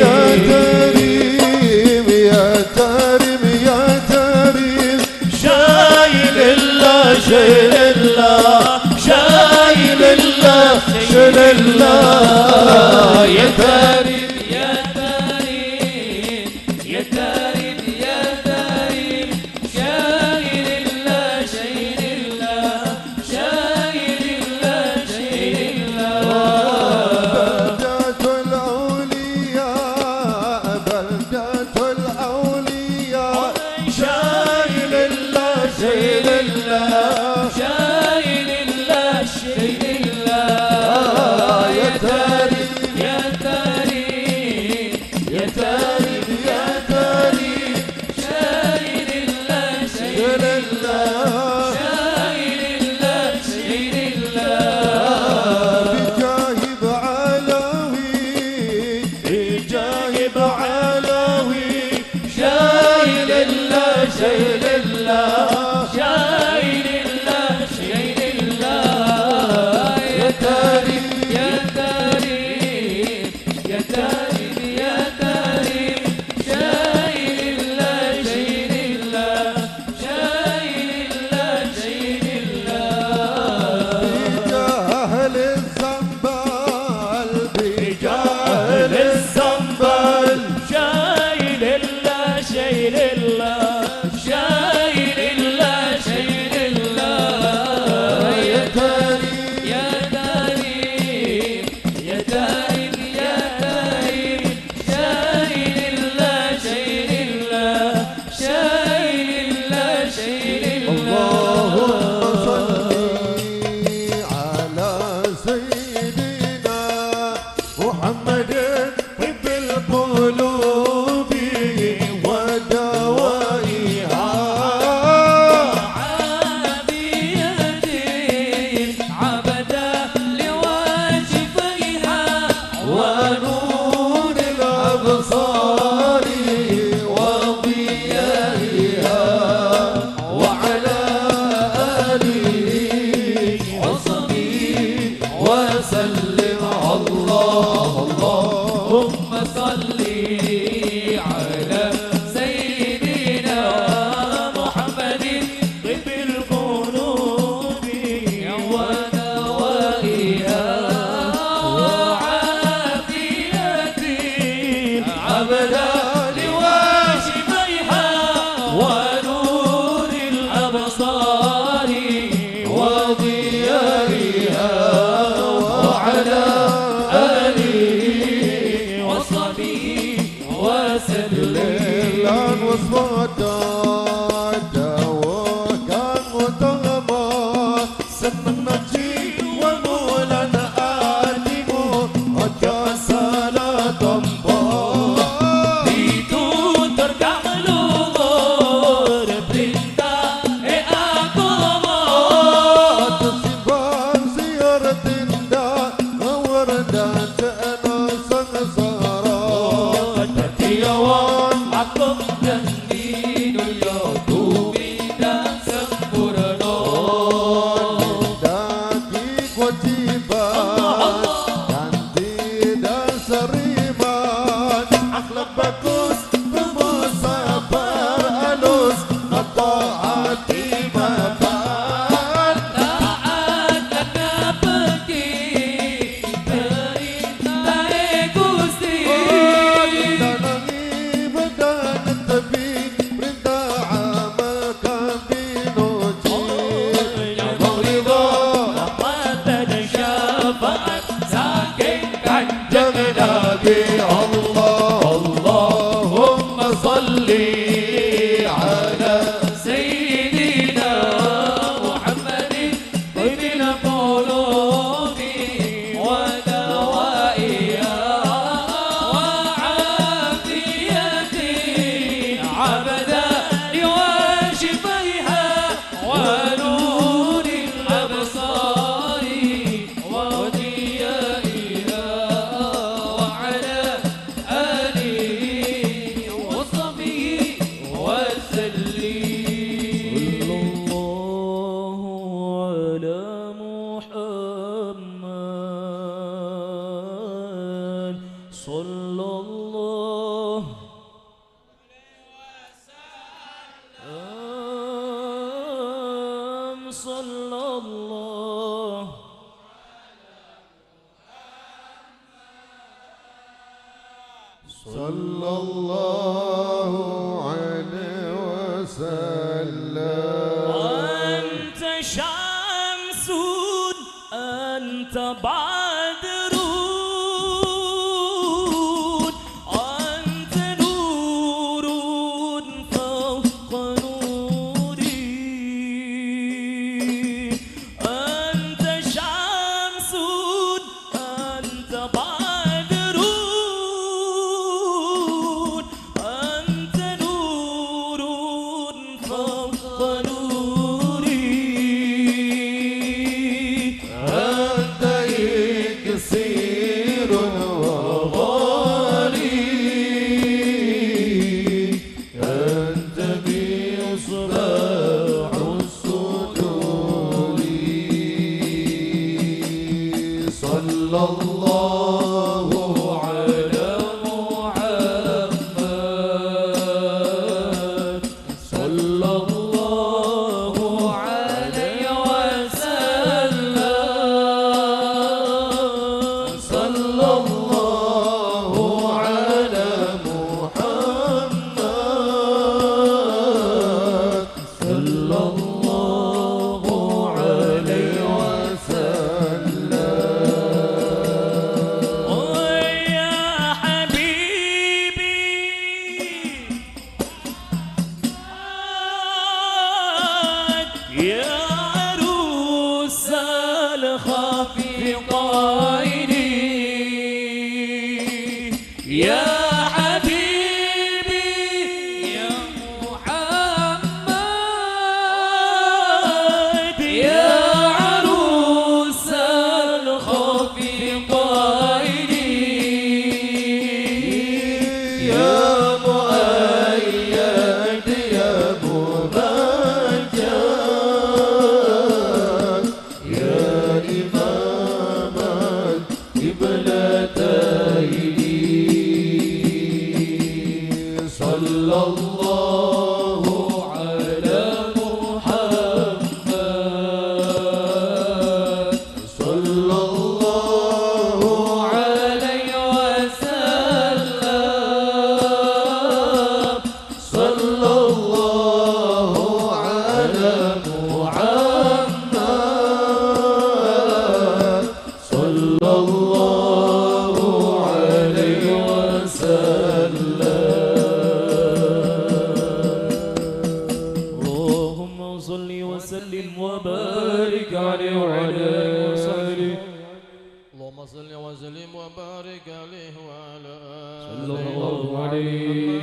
يا تاريم، يا تاريم، يا تاريم، يا تاريم، شايل الله، شايل الله، شايل الله، شايل الله، يا تاريم. يا تاريم، يا تاريم، يا تاريم، شايل الله، شايل الله، شايل الله، شايل الله. بلدة الأولياء، بلدة الأولياء، شايل الله، شايل الله، شايل الله، شايل الله. يا تاريم، يا تاريم، يا تاريم، يا تاريم، شايل الله، شايل الله، شايل الله، شايل الله. بجاه بعلوي، بجاه بعلوي، شايل الله، شايل الله، شايل الله، شايل الله. يا تاريم، يا تاريم، يا تاريم، يا تاريم، شايل الله، شايل الله، شايل الله، شايل الله. بجاه الزنبال، بجاه الزنبال، شايل الله، شايل الله، شايل الله، شايل الله. يا تاريم، يا تاريم، يا تاريم، يا تاريم، شايل الله، شايل الله، شايل الله، شايل الله. اللهم صل على سيدنا محمد طب القلوب ودوائها. وعافية العبد لواشفيها ونور الأبصار وضيائها وعلى آله وصحبه وسلم. الله، اللهم صل على سيدنا محمد طب القلوب ودوائها وعافية الأبدان وشفائها ونور الأبصار وضيائها وعلى آله وصحبه وسلم. Lan wes padha dawuh kang utama, senneng najji wa mulan atimu, aja sala tompo. Pitutur kang luhur, perintah e agama. Atus simbang siar tindak, ngawur dadekno sangsara. Kadadiyawan agung dan dinul صلى الله عليه وسلم. أنت شمس، أنت بدر، أنت نور فوق نوري. أنت شمس، أنت بدر، أنت نور فوق نوري. أنت إكسير وغالي، أنت مصباح السرور. صلى الله على محمد، صلى الله عليه وسلم. صلى الله على محمد، صلى الله عليه وسلم. يا حبيبي، يا عروس الخفقين، يا حبيبي، يا محمد، يا عروس الخفقين، يا مؤيد، يا ممجد، يا إمام القبلتين. صلى الله على محمد، صلى الله عليه وسلم. صلى الله على محمد، صلى الله عليه وسلم. اللهم صل وسلم وبارك عليه وعلى آله وصحبه. اللهم صل وسلم وبارك عليه وعلى آله. صلى الله عليه.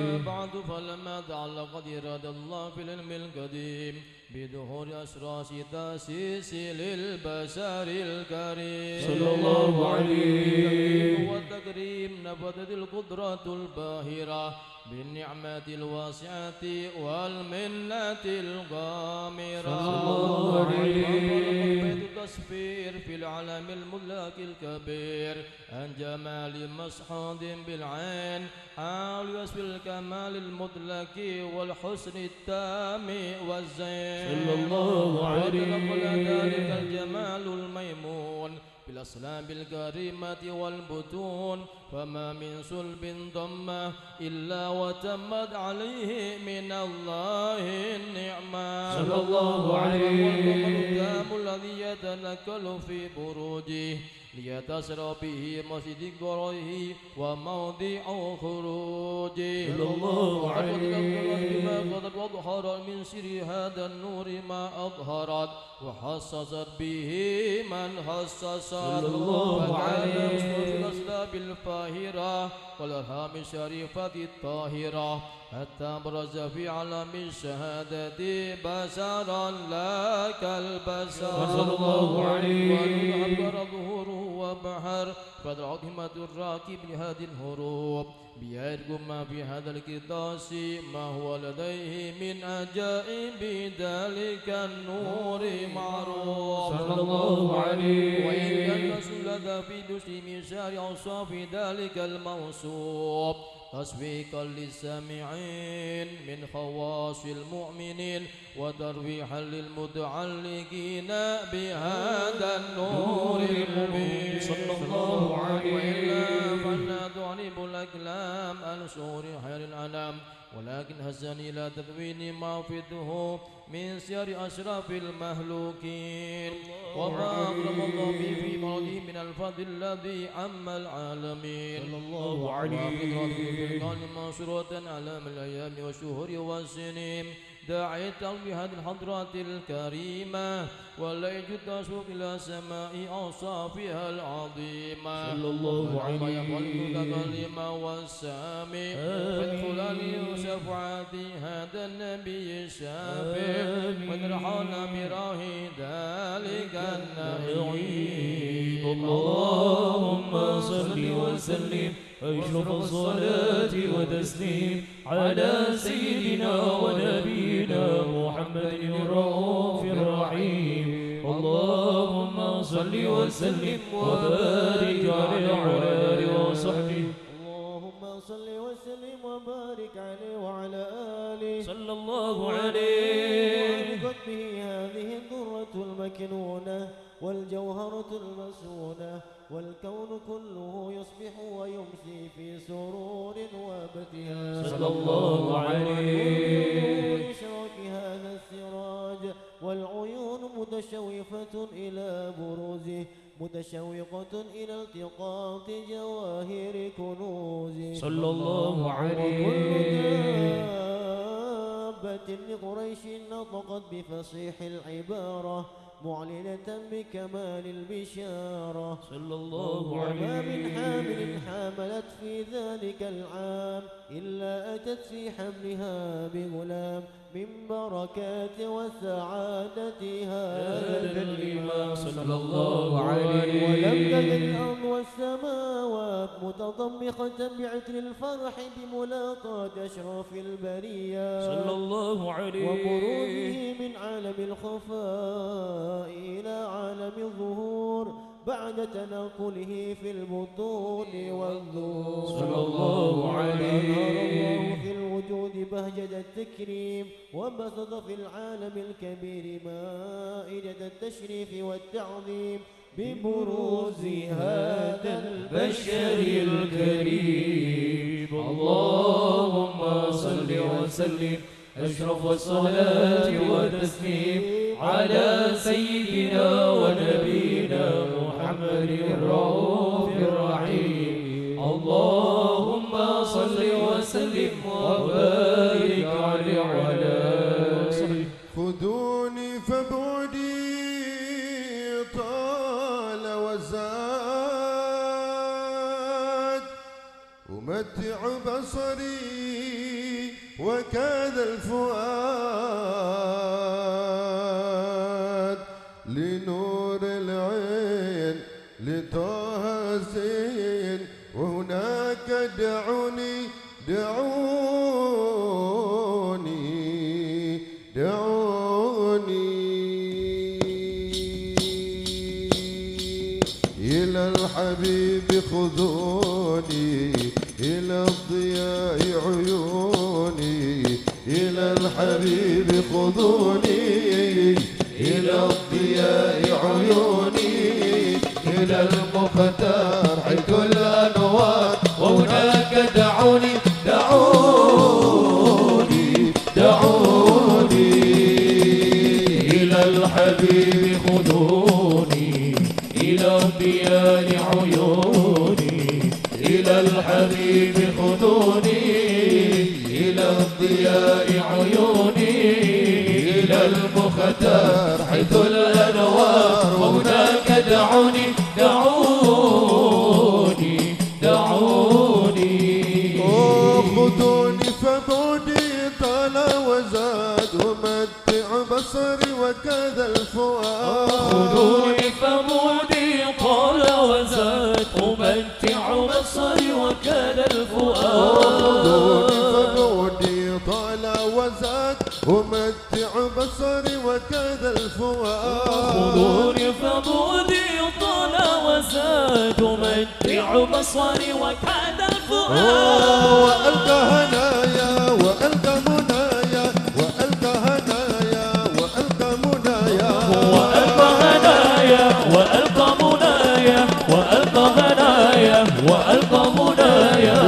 أما بعد، فلما تعلقت إرادة الله في العلم القديم بظهور أشراس تأسيس للبشر الكريم، صلى الله عليه. والتكريم نفذت القدرة الباهرة بالنعمة الواسعة والمنة الغامرة. صلى الله عليه. فانطلق البيت التصفير في العالم المطلق الكبير عن جمال مشهود بالعين، حال وصف الكمال المطلق والحسن التام والزين. صلى الله عليه. وتنقل ذلك الجمال الميمون في الأصلاب الكريمة والبطون، فما من صلب ضم إلا وتمت عليه من الله النعمة. صلى الله عليه. وهو القمر التام الذي يتنقل في بروجه ليتسرى به مسجد قريه وموضع خروجه. صلى الله عليه. وقد أظهرت بما قد أظهرت من سر هذا النور ما أظهرت، وخصصت به من خصصت. صلى الله عليه. وجعل حسنه في الأصلاب الفاخرة والأرحام الشريفة الطاهرة، حتى برز في عالم الشهادة بشرا لا كالبشر. صلى الله عليه. ونور أبقر ظهوره وبحر، فالعظيمة الراكب لهذه الحروب. بيرجم ما في هذا القرطاس ما هو لديه من عجائب ذلك النور معروف. صلى الله عليه. وإن كان الذي في جسم شارع صافي ذلك الموصوف، تشويقا للسامعين من خواص المؤمنين وترويحا للمتعلقين بهذا النور المبين. صلى الله عليه. وإلا فالناظر الأقلام عن شؤون خير الأنام، ولكن هزني إلى تدوين ما فضته من سير أشرف المخلوقين، وما أكرم الله به في مولده من الفضل الذي عم العالمين. صلى الله عليه. وفطرته في الكون منشورة على مر الأيام والشهور والسنين، دعيت بهذه الحضرة الكريمة، وليت تشوق إلى سماع أوصافها العظيمة. صلى الله عليه. المتكلم والسامع، آمين. وادخل لي شفاعة هذا النبي الشافع، آمين. وادخلنا براه ذلك النعيم. اللهم صل وسلم أشرف الصلاة والتسليم على سيدنا ونبينا محمد الرؤوف الرحيم. اللهم صل وسلم وبارك عليه وعلى آله وصحبه. اللهم صل وسلم وبارك عليه وعلى آله. صلى الله عليه. وعلقت به هذه الدرة المكنونة والجوهرة المصونة، والكون كله يصبح ويمسي في سرور وابتهاج. صلى الله عليه. بنور إشراق هذا السراج، والعيون متشوفة إلى بروزه، متشوقة إلى التقاط جواهر كنوزه. صلى الله عليه. وكل دابة لقريش نطقت بفصيح العبارة، معلنة بكمال البشارة. صلى الله عليه. وما من حامل حملت في ذلك العام إلا أتت في حملها بغلام من بركات وسعادة هذا الإمام. صلى الله عليه. ولم تزل الأرض والسماوات متضمخة بعطر الفرح بملاقاة أشرف البريات. صلى الله عليه. وبروزه من عالم الخفاء إلى عالم الظهور بعد تنقله في البطون والظهور. صلى الله عليه. وأنار الله في الوجود بهجة التكريم، وبسط في العالم الكبير مائدة التشريف والتعظيم ببروز هذا البشر الكريم. اللهم صل وسلم أشرف الصلاة والتسليم على سيدنا ونبينا محمد الرؤوف الرحيم. اللهم صل وسلم وبارك عليه وعلى آله وصحبه. خذوني فبعدي طال وزاد، أمتع بصري وكاد الفؤاد لنور العين لطه الزين، وهناك دعوني، دعوني، دعوني إلى الحبيب، خذوني إلى الضياء عيوني، إلى الحبيب خذوني، إلى الضياء عيوني، إلى المختار حيث الأنوار، وهناك دعوني، دعوني، دعوني إلى الحبيب خذوني، إلى الضياء عيوني، إلى الحبيب خذوني، إلى الضياء عيوني، إلى المختار حيث الأنوار، وهناك دعوني، دعوني، دعوني. خذوني فبعدي طال وزاد، أمتع بصري وكذا الفؤاد. خذوني فبعدي طال وزاد، أمتع بصري وكذا الفؤاد. خذوني فبعدي طال وزاد، أمتع بصري وكذا الفؤاد. خذوني فبعدي طال وزاد، أمتع بصري وكذا الفؤاد. وألقى هنايا، وألقى منايا، وألقى هنايا، وألقى منايا. وألقى هنايا، وألقى منايا، وألقى هنايا، وألقى منايا.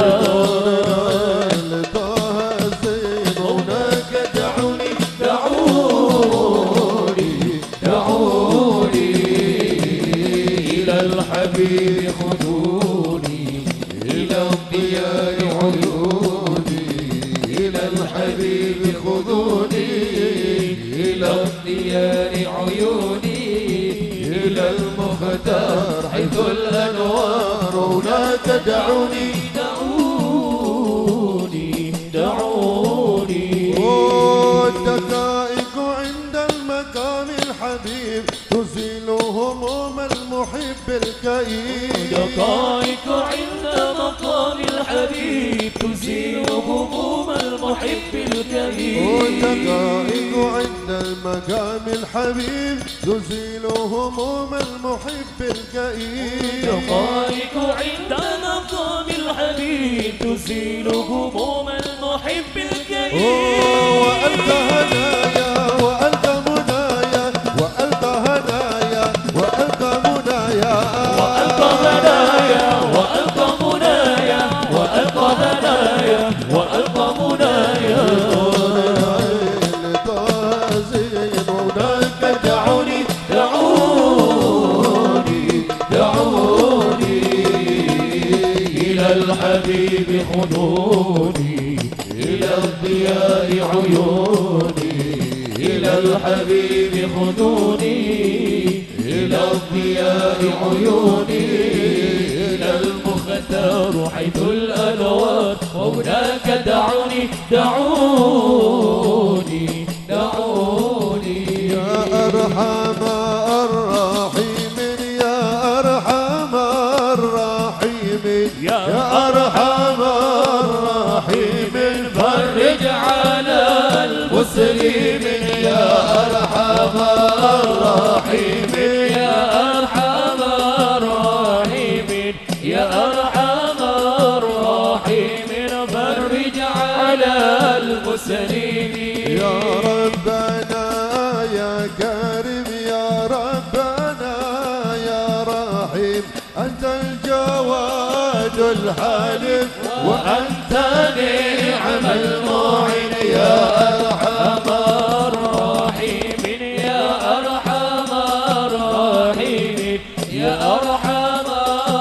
عيوني إلى المختار حيث الأنوار هناك دعوني، دعوني، دعوني. الدقائق عند المقام الحبيب تزيل هموم المحب الكئيب. دقائق عند مقام الحبيب تزيل هموم المحب الكئيب. دقائق عند المقام الحبيب تزيل هموم المحب الكئيب. دقائق عند مقام الحبيب تزيل هموم المحب الكئيب. وألقى هنايا وألقى منايا، وألقى هنايا وألقى منايا. وألقى هنايا وألقى منايا، وألقى هنايا وألقى منايا. هناك دعوني، دعوني، دعوني إلى الحبيب خذوني، إلى الضياء عيوني، إلى الحبيب خذوني، إلى الضياء عيوني، إلى المختار حيث الأنوار، وهناك دعوني، دعوني، دعوني. يا أرحم الراحمين، يا أرحم الراحمين، يا يا أرحم الراحمين، فرج على المسلمين، يا أرحم الراحمين، يا أرحم الراحمين، يا أرحم الراحمين، فرج على المسلمين. يا ربنا يا كريم، يا ربنا يا رحيم، أنت الجواد الحليم، وأنت نعم المعين، يا أرحم الراحمين، يا أرحم الراحمين، يا أرحم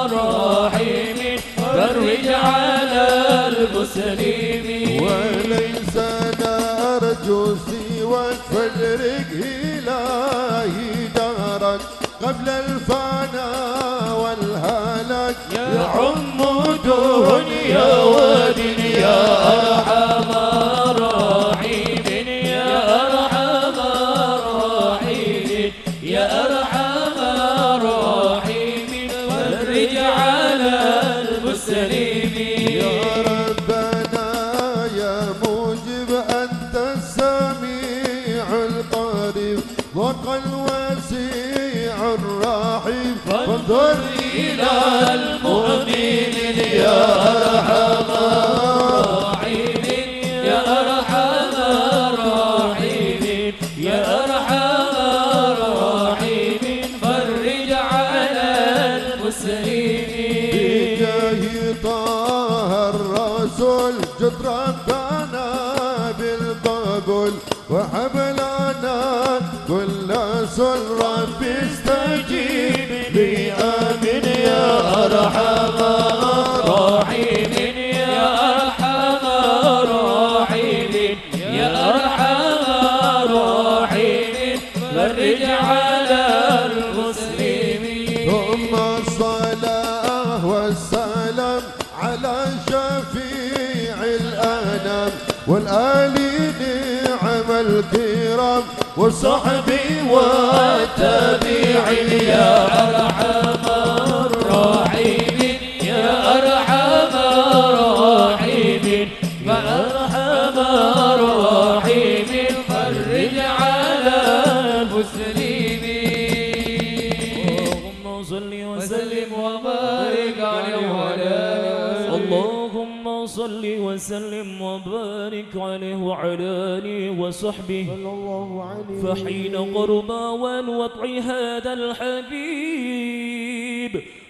الراحمين، فرج على المسلمين. وليس نرجو سواك، فادرك إلهي دهرا قبل الفنا والهلاك. يعم دنيا ودين، يا أرحم الراحمين، يا أرحم الراحمين، يا أرحم الراحمين، فرج على المسلمين. يا ربنا يا مجيب، أنت السميع القريب، وقل واسع الرحيم، فانظر إلى المؤمنين، يا أرحم الراحمين، يا أرحم الراحمين، يا أرحم الراحمين، فرج على المسلمين. بجاه طه الرسول جد ربنا بالقبول، وهب لنا كل سؤال رب استجيب لي، آمين يا أرحم الراحمين، يا أرحم الراحمين، يا أرحم الراحمين، فرج على المسلمين. ثم الصلاة والسلام على شفيع الأنام، والآل نعم الكرام، وصحبه والتابعين، يا أرحم الراحمين، يا أرحم الراحمين، يا أرحم الراحمين، فرج على المسلمين. اللهم صل وسلم وبارك عليه وعلى آله وصحبه. اللهم صل وسلم وبارك عليه وعلى آله وصحبه. صلى الله عليه. فحين قرب أوان وضع هذا الحبيب،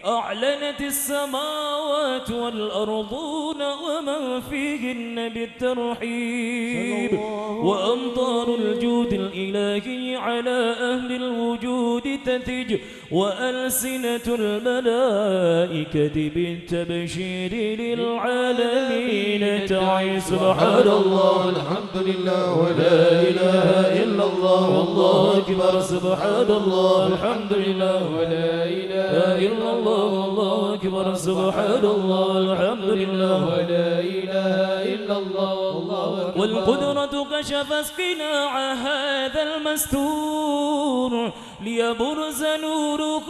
أعلنت السماوات والأرضون ومن فيهن بالترحيب، وأمطار الجود الإلهي على أهل الوجود تثج، وألسنة الملائكة بالتبشير للعالمين تعي. سبحان الله، الحمد لله، ولا إله إلا الله، والله أكبر. سبحان الله، الحمد لله، ولا إله إلا الله، والله أكبر. سبحان الله، الحمد لله، ولا إله إلا الله، والله أكبر. والقدرة كشفت قناع هذا المستور، ليبرز نوره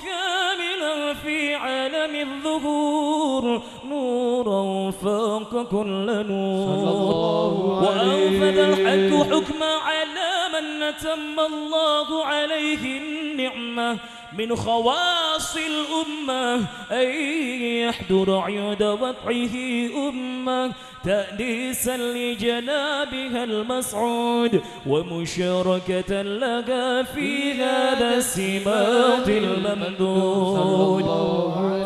كاملا في عالم الظهور، نورا فاق كل نور. صلى الله عليه. وأنفذ الحق حكما على من أتم الله عليه النعمة من خواص الأمة، أن يحضر عيد وضعه أمة تأنيسا لجنابها المسعود، ومشاركة لها في هذا السمات الممدود.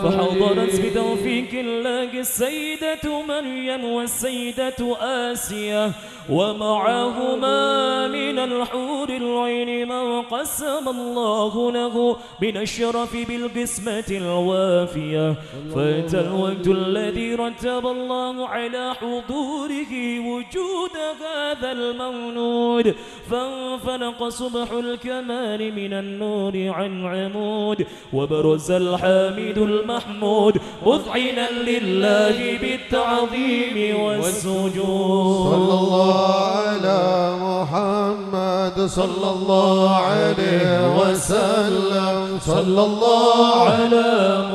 فحضرت بتوفيق الله السيدة مريم والسيدة آسيا، ومعهما من الحور العين ما قسم الله له من الشرف بالقسمة الوافية. فأتى الوقت الذي رتب الله على حضوره وجود هذا المولود، فانفلق صبح الكمال من النور عن عمود، وبرز الحامد المحمود مذعنا لله بالتعظيم والسجود. صلى الله على محمد، صلى الله عليه وسلم، صلى الله على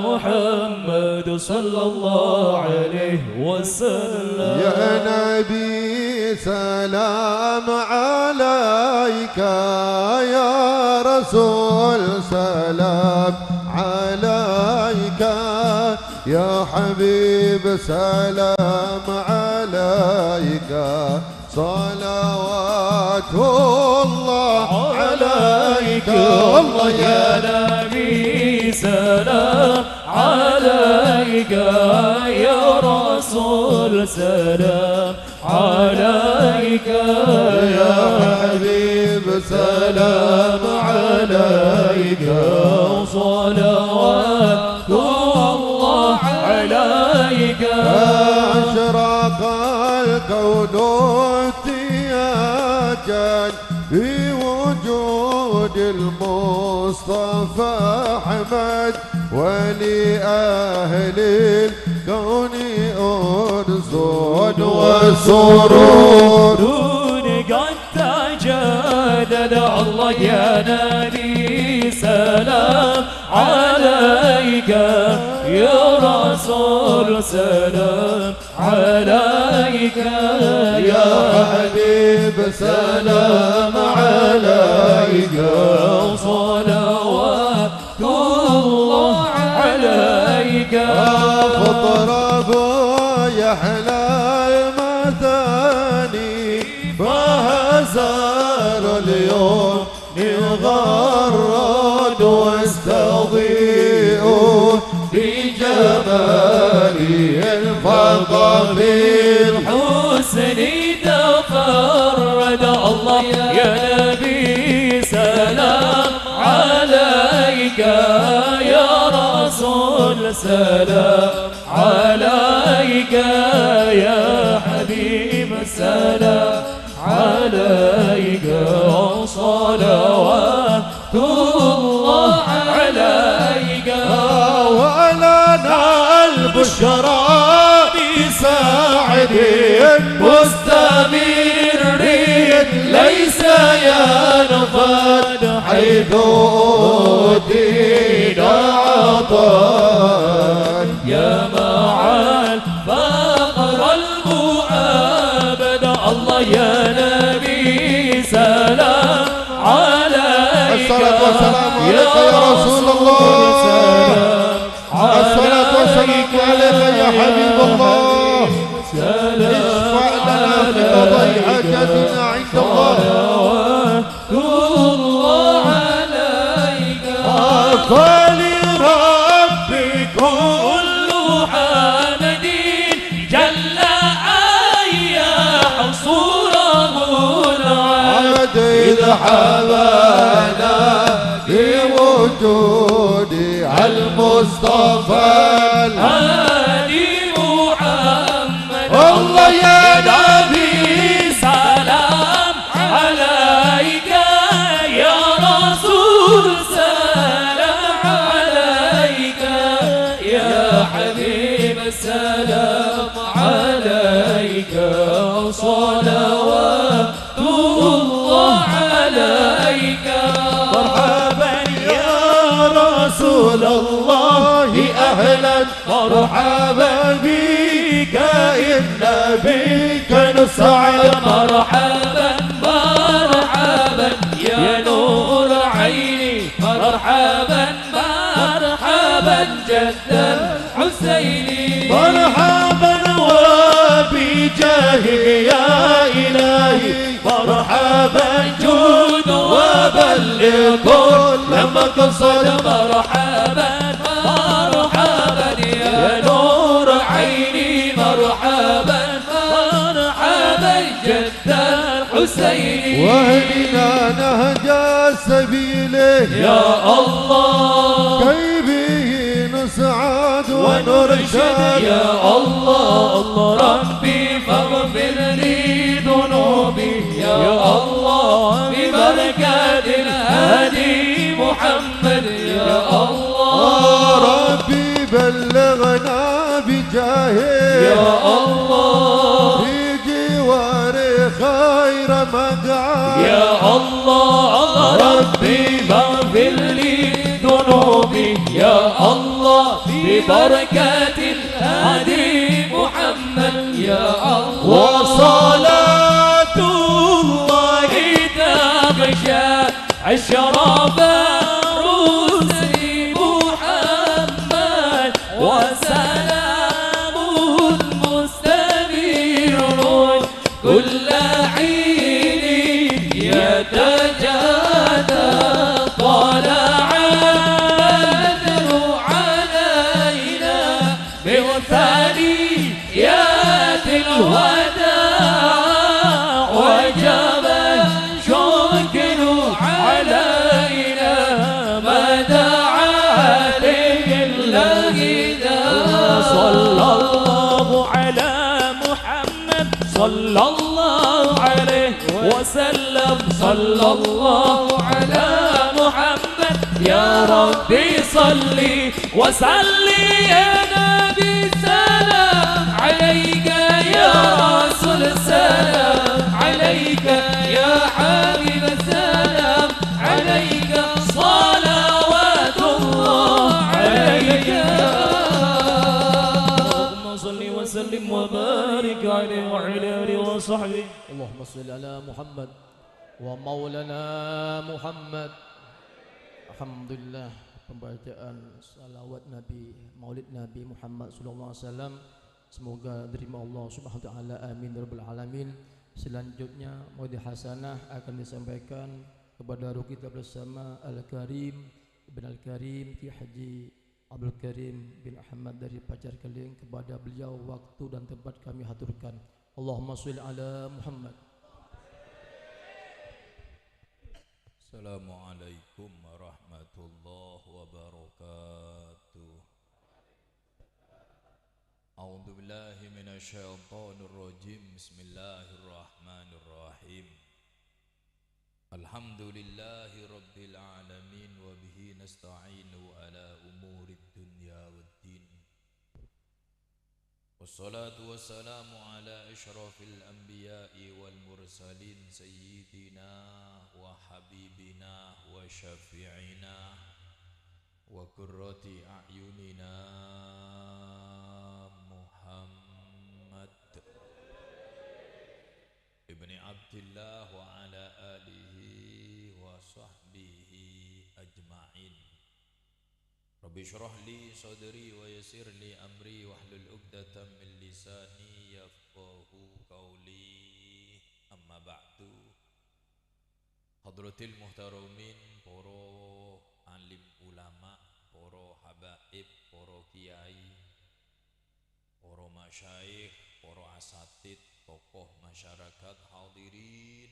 محمد، صلى الله عليه وسلم. يا نبي سلام عليك، يا رسول سلام عليك، يا حبيب سلام عليك، صلوات الله عليك. الله يا نبي سلام عليك، يا رسول سلام عليك، يا حبيب سلام عليك، صلوات الله عليك. أشرق الكون احتياجا بوجود المصطفى أحمد، ولأهل الكون أنس وسرور. نور قد تجدد. الله يا نبي سلام عليك، يا رسول سلام عليك، يا حبيب سلام عليك، صلوات الله عليك. فاطربوا يا أهل المثاني، فهزار اليوم غرد واستضيئوا بجمالي، انفض بالحسن تفرد. الله يا نبي سلام عليك، يا رسول سلام عليك، يا حبيب سلام عليك، صلوات الله عليك. ولنا البشرى بسعد مستمر ليس ينفد، حيث أوتينا عطاء يا مع الفقر المؤبد. الله يا نبي سلام عليك، الصلاة والسلام عليك يا رسول الله. سلام الصلاة والسلام عليك يا حبيب الله. سلام اشفع لنا في قضاء عليك حاجتنا عند الله. صلوات الله عليك. فلرب صورة منعدل. إذ حبانا بوجود المصطفى الهادي محمد. الله يا نبي، سلام عليك يا رسول، سلام عليك يا حبيب، سلام عليك، صلوات الله عليك. مرحبا يا رسول الله، أهلا مرحبا بك، إن بك نسعد. مرحبا، مرحبا يا نور عيني، مرحبا، مرحبا جد الحسين. مرحبا وبجاهك يا إلهي، مرحبا جود وبلغ كل مقصد. مرحبا، مرحبا يا نور عيني، مرحبا، مرحبا جد الحسين. واهدنا نهج السبيل يا الله، كي به نسعد ونرشد يا الله. ربي فاغفر لي ذنوبي يا الله، ببركة الهادي محمد يا الله. ربي بلغنا بجاهه يا الله، في جوار خير مقعد يا الله. ربي فاغفر لي ذنوبي يا الله، ببركة الهادي محمد يا الله. وصلاة الله تغشى أشرف الرسل محمد، وسلام مستمر كل حين يتجدد. طلع البدر علينا من ثنيات الوداع، وجب الشكر علينا ما دعا لله داع. صلى الله على محمد، صلى الله عليه وسلم. صلى الله على محمد، يا ربي صل وسلم يا نبي، سلام عليك يا رسول، سلام عليك يا حبيب، سلام عليك، صلوات الله عليك. اللهم صل وسلم وبارك عليه وعلى آله وصحبه. اللهم صل على محمد ومولانا محمد. Alhamdulillah, pembacaan salawat Nabi, Maulid Nabi Muhammad sallallahu alaihi wasallam. Semoga diterima Allah Subhanahu wa taala. Amin ya rabbal alamin. Selanjutnya, maulid hasanah akan disampaikan kepada ruh kita bersama, Al Karim bin Al Karim, Kiai Haji Abdul Karim bin Ahmad dari Pacar Keling. Kepada beliau waktu dan tempat kami haturkan. Allahumma sholli ala Muhammad. Assalamualaikum warahmatullahi wabarakatuh. A'udzubillahi minasyaitonirrajim. Bismillahirrahmanirrahim. Alhamdulillahi rabbil alamin, wa bihi nasta'inu ala umurid dunya waddin. Wassalatu wassalamu ala asyrafil anbiya'i wal mursalin, sayyidina wa habibina wa syafi'ina wa qurrati a'yunina Muhammad ibni Abdillah wa ala alihi wa sahbihi ajma'in. Rabbi syrah li sadri wa yassir li amri wahlul uqdatam min lisani yafqahu qawli. Amma ba'du. Hadratil muhtaramin, para alim ulama, para habaib, para kiai, para masyayikh, para asatid, tokoh masyarakat, masyarakat hadirin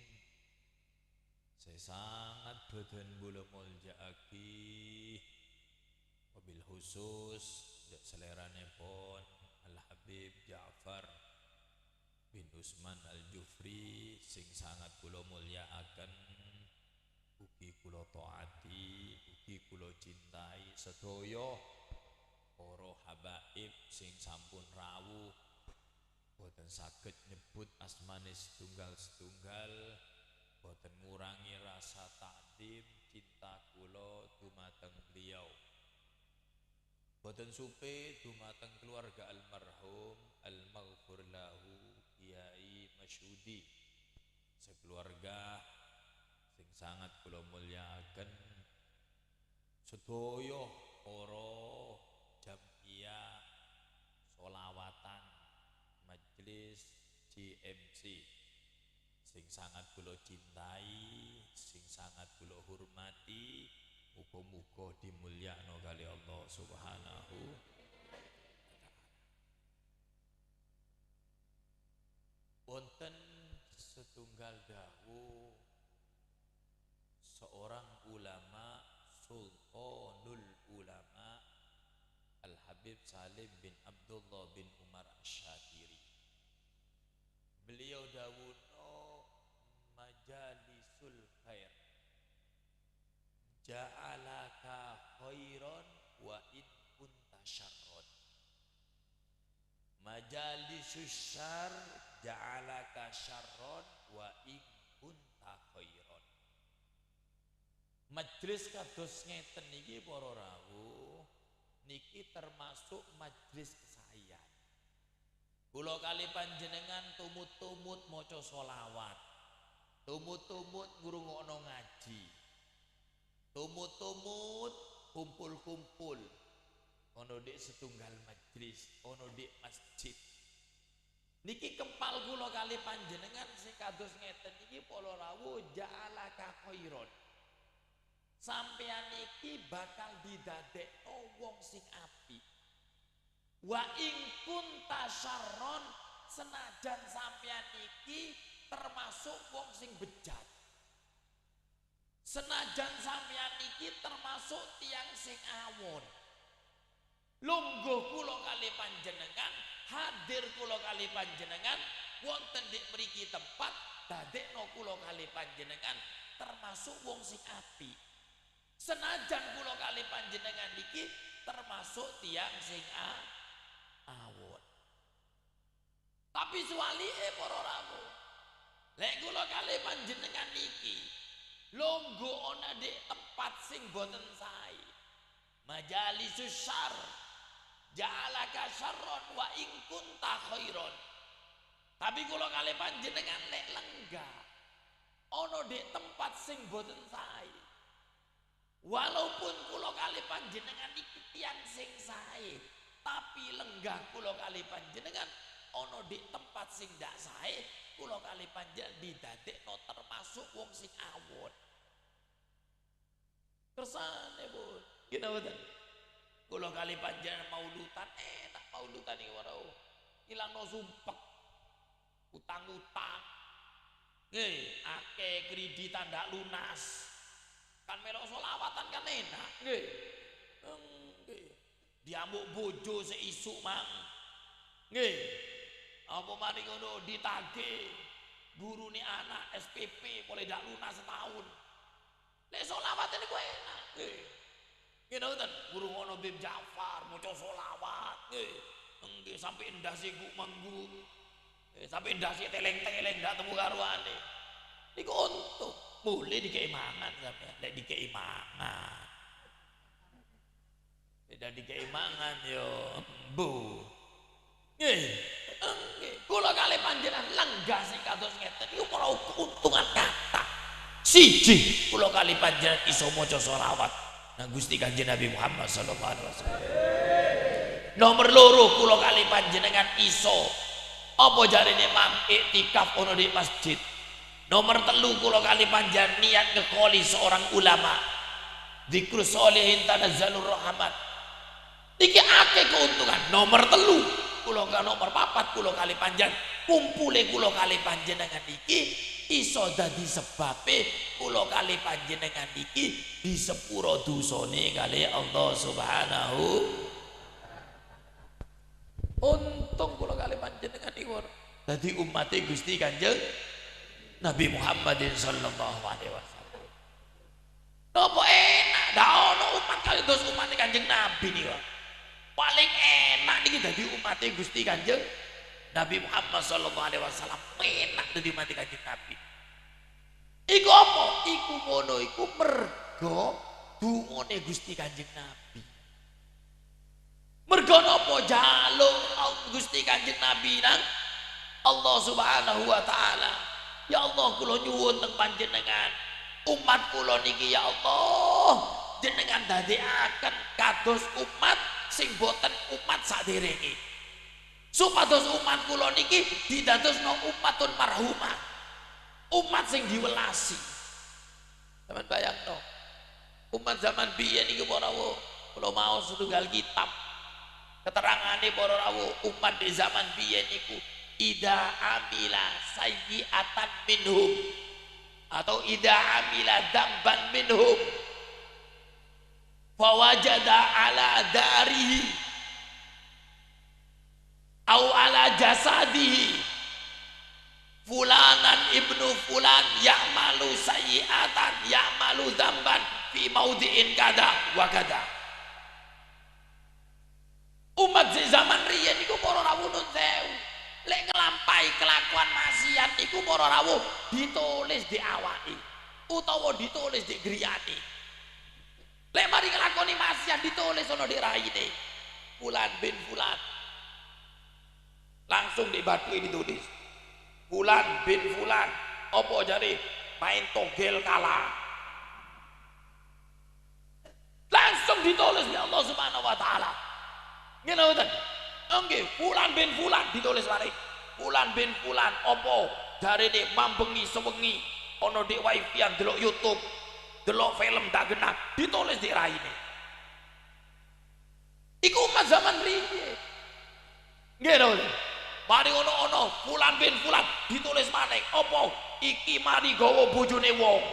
sè sanget bâdhân kaulâ molja'aghi, wabil khusus dâ' salèranèpon Al-Habib Ja'far bin Usman Al-Jufri sè sanget kaulâ molja'aghi, ugi kaulâ ta'ati, ugi kaulâ cintai sadhâjâ para habaib sè sampun rawuh. Bhunten saged nyebbhut asmana satunggal-satunggal, bhunten ngurangè rasa ta'zim cinta kaulâ dhumateng beliau. Bhunten supè dhumateng kaluwarga almarhum, al-maghfur lahu, Kyai Masyudi. Sakaluwarga sè sanget kaulâ molja'aghi, sadhâjâ para jam'iyah sholawatan Majelis J M C sè sanget kaulâ cintai, sè sanget kaulâ hormati, moghâ-moghâ dimulja'ana kalè Allah Subhanahu wa Ta'ala. Bhunten satunggal dâbu seorang ulama, Sultanul Ulama, Al-Habib Salim bin Abdullah bin Umar Asy-Syatiri. Beliau dâbuna, "Majalisul khair ja'alaka khairan wa in kunta syarron." Majalisus syarr ja'alaka syarron wa in kunta khairon. Majlis kados ngèten niki, para rawuh, niki termasuk majlis kasaèyan. Kaulâ kalè panjhennengngan tumut-tumut maca sholawat, tumut-tumut ngrungo'ona ngajhi. Tumut-tumut, kumpul-kumpul, ana dhi' satunggal majlis, ana dhi' masjid. Niki kempal kaulâ kalè panjhennengngan sè kados ngèten niki para rawuh ja'alaka khairon. Sampèyan niki bakal didadekno wong sing apik. Wa in kunta syarron, sanajjân sampèyan niki termasuk wong sing bejjat. Sanajjân sampèyan niki termasuk tiyang sing awon, longghu kaulâ kalè panjhennengngan, hadir kaulâ kalè panjhennengngan, wonten dhi' mriki tempat, dadekno kaulâ kalè panjhennengngan termasuk wong sing apik. Sanajjân kaulâ kalè panjhennengngan niki termasuk tiyang sing a-, awon. Tapè sawali'è para rabu, lè' kaulâ kalè panjhennengngan niki longghu ana dhi' tempat sing bhunten saè. Majalisus syarr ja'alaka syarron wa in kunta khairon. Tapè kaulâ kalè panjhennengngan lè' lèngghâ ana dhi' tempat sing bhunten saè. Walaupun kaulâ kalè panjhennengngan niki tiyang sing saè, tapè lèngghâ kaulâ kalè panjhennengngan ana dhi' tempat sing ta' saè, kaulâ kalè panjhennengngan didadekno termasuk wong sing awon. Kersana, Bu. Ghi napa bhunten? Kaulâ kalè panjhennengngan mauludan, èna' mauludan nèko, para. Ilangno sumpek. Utang-utang. Ngghi, akè kreditan ta' lunas. Kan mèlo sholawatan kan èna', ngghi. Ngghi. Diambu' bhujâ sè isu', Mang. Ngghi. Apa manè ngono ditagih ghuruna ana' S P P polè ta' lunas sataon. Lè' sholawat nèko èna'. Ngghi. Ngghi, nonton, ngrungo'ona Bib Ja'far, maca sholawat. Ngghi. Ngghi, sampè' endhâ sè ghu-, mangghu. Eh, sampè' endhâ sè tèlèng-tèlèng, ta' temmo karowanè. Nèko ontong. Molè dikè'è mangan sampèyan. Lè' dikè'è mangan. Bhidhâ dikè'è mangan, yo, embu. Ngghi, ngghi. Kaulâ kalè panjhennengngan lenggha sè kados ngètèn, nèko para kaontongan kata. Siji, kaulâ kalè panjhennengngan iso maca sholawat neng Ghustè Kanjeng Nabi Muhammad sallallahu alaihi wasallam. Nomer loro, kaulâ kalè panjhennengngan iso, apa jhârèna, Mam, iktikaf ana dhi' masjid. Nomer tellu, kaulâ kalè panjhennengngan niat ngèkoli seorang ulama. Dzikrus sholihin tanazzalur rahmat. Nèka akèh kaontongan. Nomer tellu, kaulâ ka-, nomer papat, kaulâ kalè panjhennengngan Kumpulè kaulâ kalè panjhennengngan nèkè èso dhâddhi sebbhâbbhâ kaulâ kalè panjhennengngan nèkè disepuro dhusana kalè Allah Subhanahu. Ontong kaulâ kalè panjhennengngan nèkè dhâddhi ommaddhâ Ghustè Kanjeng Nabi Muhammadin sallallahu alaihi wasallam. Napa enna'? Dâ' ono ommat kados ommaddhâ Kanjeng Nabi nèka. Palèng enna' nèkè dhâddhi ommaddhâ Ghustè Kanjeng Nabi Muhammad sallallahu alaihi wasallam. Enna' dhâddhi ommaddhâ Kanjeng Nabi. Iku apa? Iku ngono iku merga dhungana Ghustè Kanjeng Nabi. Merga napa? Jhâluk Ghustè Kanjeng Nabi nang Allah Subhanahu wa Ta'ala. "Ya Allah, kaulâ nyuwun teng Panjhennengngan, ommat kaulâ nèkè, ya Allah, Jhennengngan dhâddhi'âken kados ommat sè bhunten ommat sadhârengngè. Supados ommat kaulâ nèkè didadosna ommatun marhumah, ommat sè diwellasè." Sampèyan bhâjângnga, ommat zaman biyèn nèkè para rabu, kaulâ maos satunggal kitab. Keteranganè para rabu, ommat è zaman biyèn nèkè, "Idza amila sayyi'atan minhum," atau "Idza amila dzamban minhum, fawajada ala dharihi." "Au ala jasadihi fulanan ibnu fulan ya'malu sayyi'atan, ya'malu dzamban fi maudhi'in kadza wa kadza." Ommat sè zaman rèya nèkè para rabu nun sèwu, lè' ngalampaè kalakowan maksiat nèkè para rabu ditolès è awa'è, otabâ ditolès è ghâriyânè. Lè' marè ngalakonè maksiat ditolès sono è raina. Fulan bin Fulan. Langsung è bâdhuwâ ditolès. Fulan bin Fulan. Apa jârèya? Maèn togel kala. Langsung ditolès bi' Allah Subhanahu wa Ta'ala. Ngghi napa mboten? Ngghi, Fulan bin Fulan ditolès marè. Fulan bin Fulan, apa jârèna mambengngè sowengngè, ana è wifi-an dello' YouTube, dello' film ta' ghenna, ditolès è raina. Iku ommat zaman rèya. Ngghi, napa mboten? Marè ono-ono, Fulan bin Fulan, ditolès manèng. Apa? Iki marè ghâbây bhujuna wong.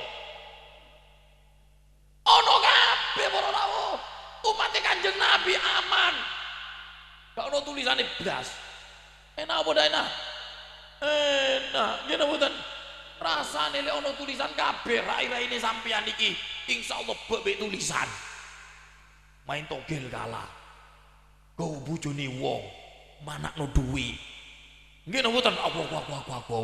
Ono kabbhi para rabu. Ommaddhâ Kanjeng Nabi aman. Dâ' ono tulisanna blas. Enna' apa dâ' enna'? Enna', ngghi napa mboten? Rasanè lè' ono tulisan kabbhi ra'-raina sampèyan nèkè, insyaallah bâ' bi' tulisan. Maèn togel kala. Ghâbây bhujuna wong, mana'na dhuwâ'. Ngghi napa mboten? Apo, apo, apo, apo, apo.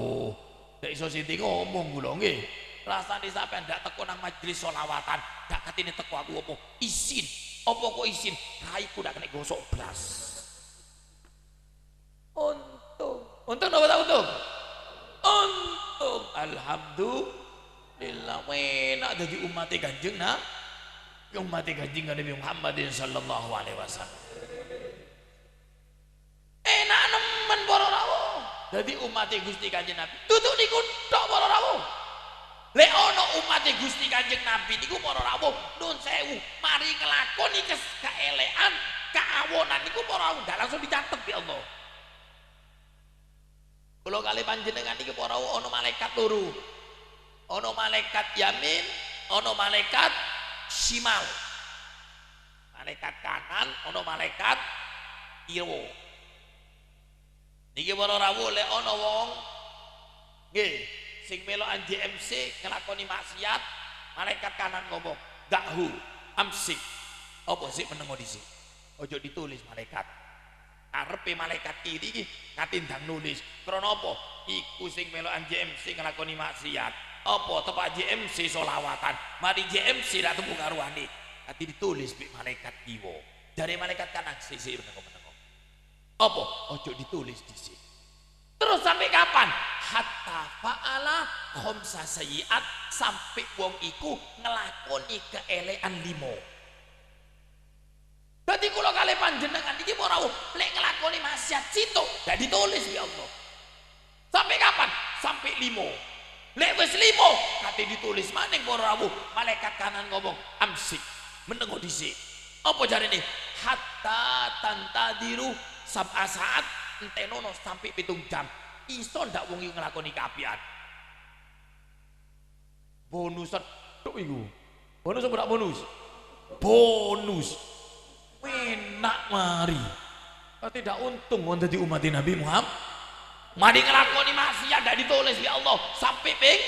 Dâ' iso sèdhing ngomong kaulâ, ngghi. Rasanè sampèyan dâ' teko nang majelis sholawatan, dâ' katèna teko aku apa? Isin. Apa kok isin? Raiko dâ' kènè' gosok blas. Ontong. Ontong napa ta' ontong? Ontong. Alhamdulillah, enna' dhâddhi ommaddhâ Kanjeng Na-, ommaddhâ Kanjeng Nabi Muhammadin sallallahu alaihi wasallam. Enna' nemmen para rabu. Dhâddhi ommaddhâ Ghustè Kanjeng Nabi. Dudu nèko tok para rabu. Lè' ono ommaddhâ Ghustè Kanjeng Nabi nèko para rabu, nun sèwu, marè ngalakonè kes-, kaèlè'an, kaawonan nèko para rabu, dâ' langsung dicatet bi' Allah. Kaulâ kalè panjhennengngan nèko para rabu, ono malaèkat loro. Ono malaèkat yamin, ono malaèkat shimal. Malaèkat kanan, ono malaèkat kiwa. Nèkè para rabu lè' ono wong, ngghi, sè mèlo'an J M C ngalakonè maksiat, malaèkat kanan ngomong, "Da'hu, amsik." Apa sè mennengnga dhisik? Ojo ditolès malaèkat. Karebbhâ malaèkat kiri iki katèndhâng nolès. Krana apa? Iku sè mèlo'an J M C ngalakonè maksiat. Apa teppa' J M C sholawatan? Marè J M C dâ' temmo karowanè. Kadhi ditolès bi' malaèkat kiwa. Jârèya malaèkat kanan, "Sè, sè, mennengnga, mennengnga." Apa? Ojo ditolès dhisik. Terros sampè' kapan? Hatta fa'ala khomsa sayyi'at, sampè' wong iku ngalakonè kaèlè'an limo. Dhâddhi kaulâ kalè panjhennengngan nèkè para rabu, lè' ngalakonè maksiat sèttong, dâ' ditolès bi' Allah. Sampè' kapan? Sampè' limo. Lè' wis limo, kadhi ditolès manèng para rabu. Malaèkat kanan ngomong, "Amsik, mennengnga dhisik." Apa jârèna? "Hatta tantadhiru sab'a sa'at," entènono sampè' pètto jam. Iso ndak wong iku ngelakonè kaapiyan? Bonus sèttong iku. Bonus apa ndak bonus? Bonus. Enak mari. Berarti ndak untung mon dhâddhi ommaddhâ Nabbhi Muhammad. Mari ngelakonè maksiat ndak ditolès bi' Allah sampè' pèng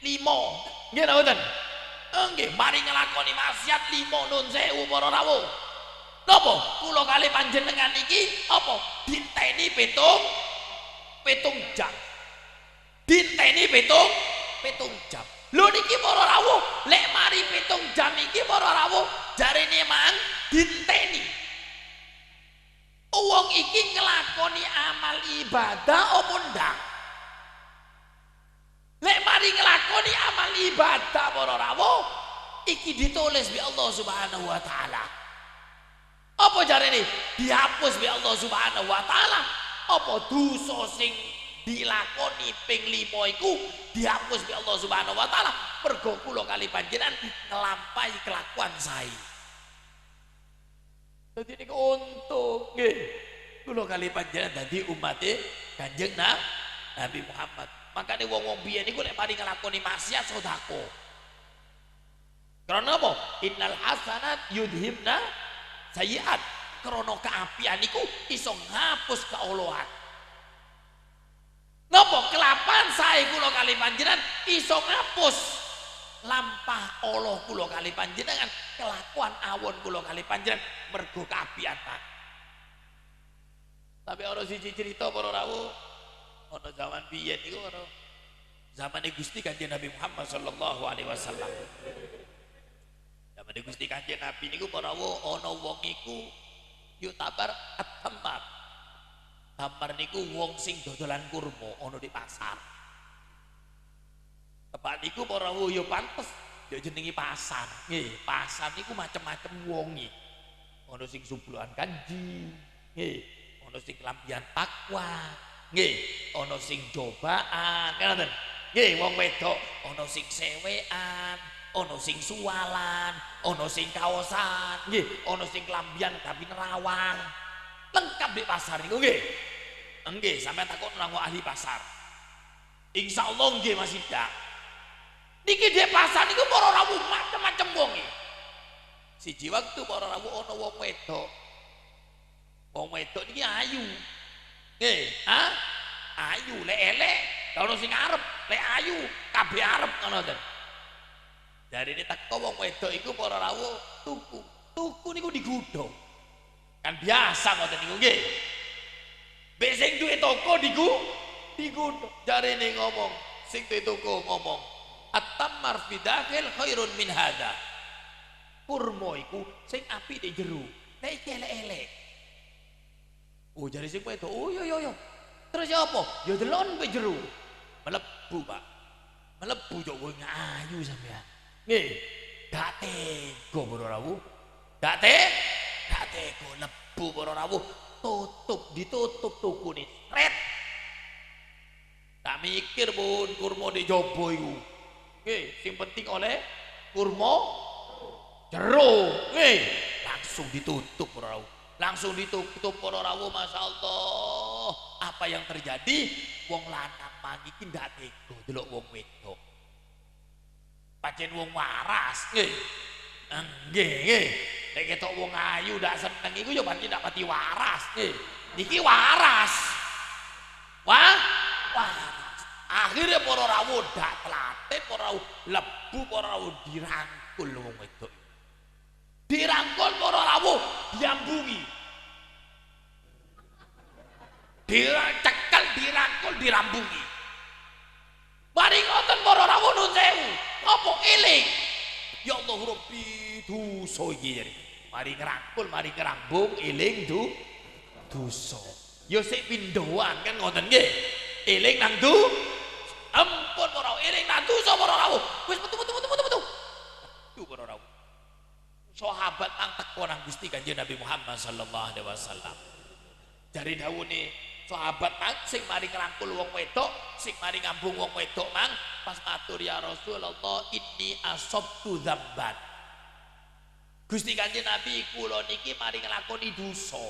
lima. Ngghi napa mboten? Ngghi, mari ngelakonè maksiat lima nun sèwu para rabu. Napa? Kaulâ kalè panjhennengngan nèka apa? Dintènè pètong, pètong jam. Dintènè pètong, pètong jam. Lho nèka para rabu, lè' mari pètong jam nèka para rabu, jhârèna mang dintènè. Wong iki ngelakonè amal ibadah apa ndak? Lè' mari ngelakonè amal ibadah para rabu, iki ditolès bi' Allah Subhanahu wa Ta'ala. Apa jhârèna? Dihapus bi' Allah Subhanahu wa Ta'ala. Apa dhusa sè dilakonè pèng lima iku dihapus bi' Allah Subhanahu wa Ta'ala? Merghâ kaulâ kalè panjhennengngan nglampaè kalakowan saè. Dhâddhi nèka ontong, ngghi. Kaulâ kalè panjhennengngan dhâddhi ommaddhâ Kanjeng Na-, Nabbhi Muhammad. Mangkana wong-wong biyèn niku lè' mari ngelakonè maksiat sodako. Karana apa? "Innal hasanat yudhibna sayyi'at." Karana kaapiyan niku iso ngapos kaolowan. Napa? Kalakowan saè kaulâ kalè panjhennengngan iso ngapos lampa olo kaulâ kalè panjhennengngan, kalakowan awon kaulâ kalè panjhennengngan, merghâ kaapiyan, Pak. Tapè ana sè carèta para rabu, ana zaman biyèn niku ana zamana Ghustè Kanjeng Nabbhi Muhammad sallallahu alaihi wasallam. Zamana Ghustè Kanjeng Nabbhi niku para rabu ana wong iku yu'tabar at-tammar. Tammar niku wong sè dodolan kurma ana è pasar. Teppa'na niku para rabu ya pantes, ya jenengngè pasar. Ngghi, pasar niku macem-macem wongè. Ana sè sublu'an kanjeng, ngghi, ana sè kalambhiyân takwa, ngghi, ana sè jobâ'ân, kan ngoten? Ngghi, wong wedok, ana sè sèwè'an, ana sè suwalan, ana sè kaosan, ngghi, ana sè kalambhiyân tapi nerawang. Lengkap è pasar niku, ngghi. Ngghi, sampèyan tako' nangok ahli pasar. Insya Allah ngghi, masih ta'. Nèka è pasar niku para rabu macem-macem wongè. Siji wâktu para rabu ana wong wedok. Wong wedok nèka ayu. Ngghi, ha? Ayu, lè'-èlè', la ana sè ngarep, lè' ayu, kabbhi arep, ngono ten. Jhârèna tèko wong wedok iku para rabu tuku. Tuku niku digudhung. Kan biyasa ngoten niku, ngghi. Bi' sè duwè toko digu-, digudhung. Jhârèna ngomong, sè duwè toko ngomong, "At-tammar fi dakhil khairun min hadza." Kurma iku sè api' è jero, la iki èlè'-èlè'. Oh, jhârè sè duwè toko, "Oh, iyâ, iyâ, iyâ." Terros ya apa? Ya dello'en bi' jero. Mlebbu, Pak. Mlebbu jhâ' wong ayu sampèyan. Ngghi, ta' tèga para rabu. Ta' tè-, ta' tèga mlebbu para rabu. Totop, ditotop tokona. Sret. Ta' mèkkèr pon kurma è jhâbâ iku. Ngghi, sè penting ollè kurma jero. Ngghi, langsung ditotop para rabu. Langsung ditotop para rabu, masyaallah. Apa yang terjadi? Wong lanang mang iki ta' tèga dello' wong wedok. Pancèn wong waras, ngghi. Ngghi, ngghi. Lè' kèto' wong ayu ta' senneng iku ya pancèn ta' pati waras, ngghi. Nèka waras. Wah, waras. Akhirnya para rabu ta' telatè, para rabu mlebbu, para rabu dirangkul wong wedok. Dirangkul para rabu, diambungi. Dira-, cekel, dirangkul, dirambungi. Mari ngoten para rabu nun sèwu. Apa? Èling. "Ya Allah Rabbi, dhusa iki," jârè. Mari ngrangkul, mari ngrambung, èling du-, dhusa. Ya sè pindhowan kan ngoten ngghi. Èling nang du-, ampon para rabu, èling nang dhusa para rabu. Wis metu, metu, metu, metu, metu. Metu para rabu. Sahabat mang tèko nang Ghustè Kanjeng Nabbhi Muhammad sallallahu alaihi wasallam. Jhârè dhâbuna sahabat mang sè mari ngrangkul wong wedok, sè mari ngambung wong wedok mang, pas mator, "Ya Rasulullah, inni asabtu dzamban." Ghustè Kanjeng Nabbhi, kaulâ nèka mari nglakonè dhusa.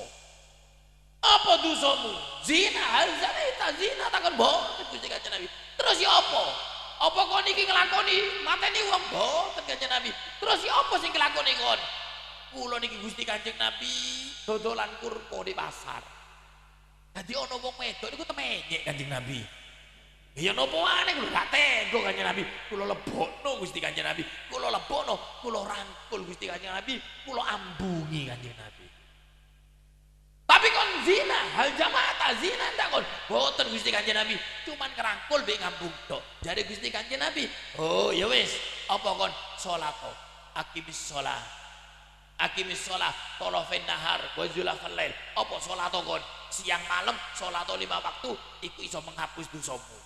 Apa dhusamu? Zina, hal zanaita zina, takon. Mboten, Gusti Kanjeng Nabi. Terros ya apa? Apa kon niki nglakonè matènè wong? Mboten, Kanjeng Nabi. Terros ya apa sè èlakonè kon? Kula niki, Gusti Kanjeng Nabi, dodolan kurma è pasar. Dâddhi ana wong wèdok niku temènyè' Kanjeng Nabi. Ya napa anè, kula ghi' tènggu Kanjeng Nabi. Kula lebbono, Gusti Kanjeng Nabi. Kula lebbono, kula rangkul, Gusti Kanjeng Nabi. Kula ambungè Kanjeng Nabi. Tapè kon zina, hal jama'ata zina, endak kon? Mboten, Gusti Kanjeng Nabi, coma ngrangkul bi' ngambung tok. Jarè Gusti Kanjeng Nabi, "Oh, ya wis, apa kon?" "Sholato, aqimis sholah, aqimis sholah, torofain nahar, wa zulafal lail." "Apa sholato kon?" "Sèyang malem, sholato lima waktu, iku iso menghapus dhusamu."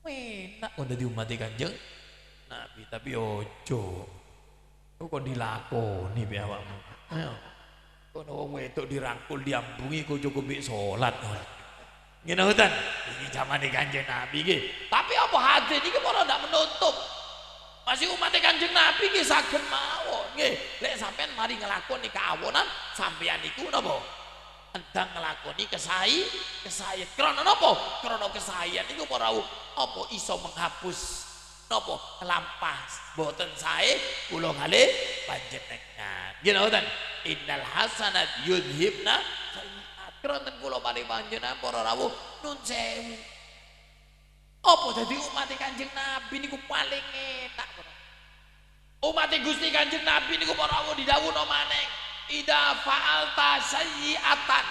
Èna' kon dâddhi ommaddhâ Kanjeng Nabi, tapè ojo. Kok dilakonè bi' awakmu. Ayo. Kono wong wèdok dirangkul, diambungè, kok cukup bi' sholat. Ngènè mboten? Niki jhâmanè Kanjeng Nabi ngghi. Tapè apa hadis niki pora ndak menutup. Masih ommaddhâ Kanjeng Nabi ngghi saghed mawon ngghi. Lè' sampèyan marè nglakonè kaawonan, sampèyan niku napa? Endang nglakonè kasaè-, kasaèyan. Krana napa? Krana kasaèyan niku pora apa iso menghapus napa? Nglampas. Mboten saè kula kalè panjennengngan. Ngghi napa mboten? "Innal hasanat yudhibna sayyi'at." Keronten kula kalè panjennengngan para rawuh, nun sewu. Apa dâddhi ommaddhâ Kanjeng Nabi niku palèng èna', para? Ommaddhâ Gusti Kanjeng Nabi niku para rawuh didhâbuna manèng, "Idza fa'alta sayyi'atan."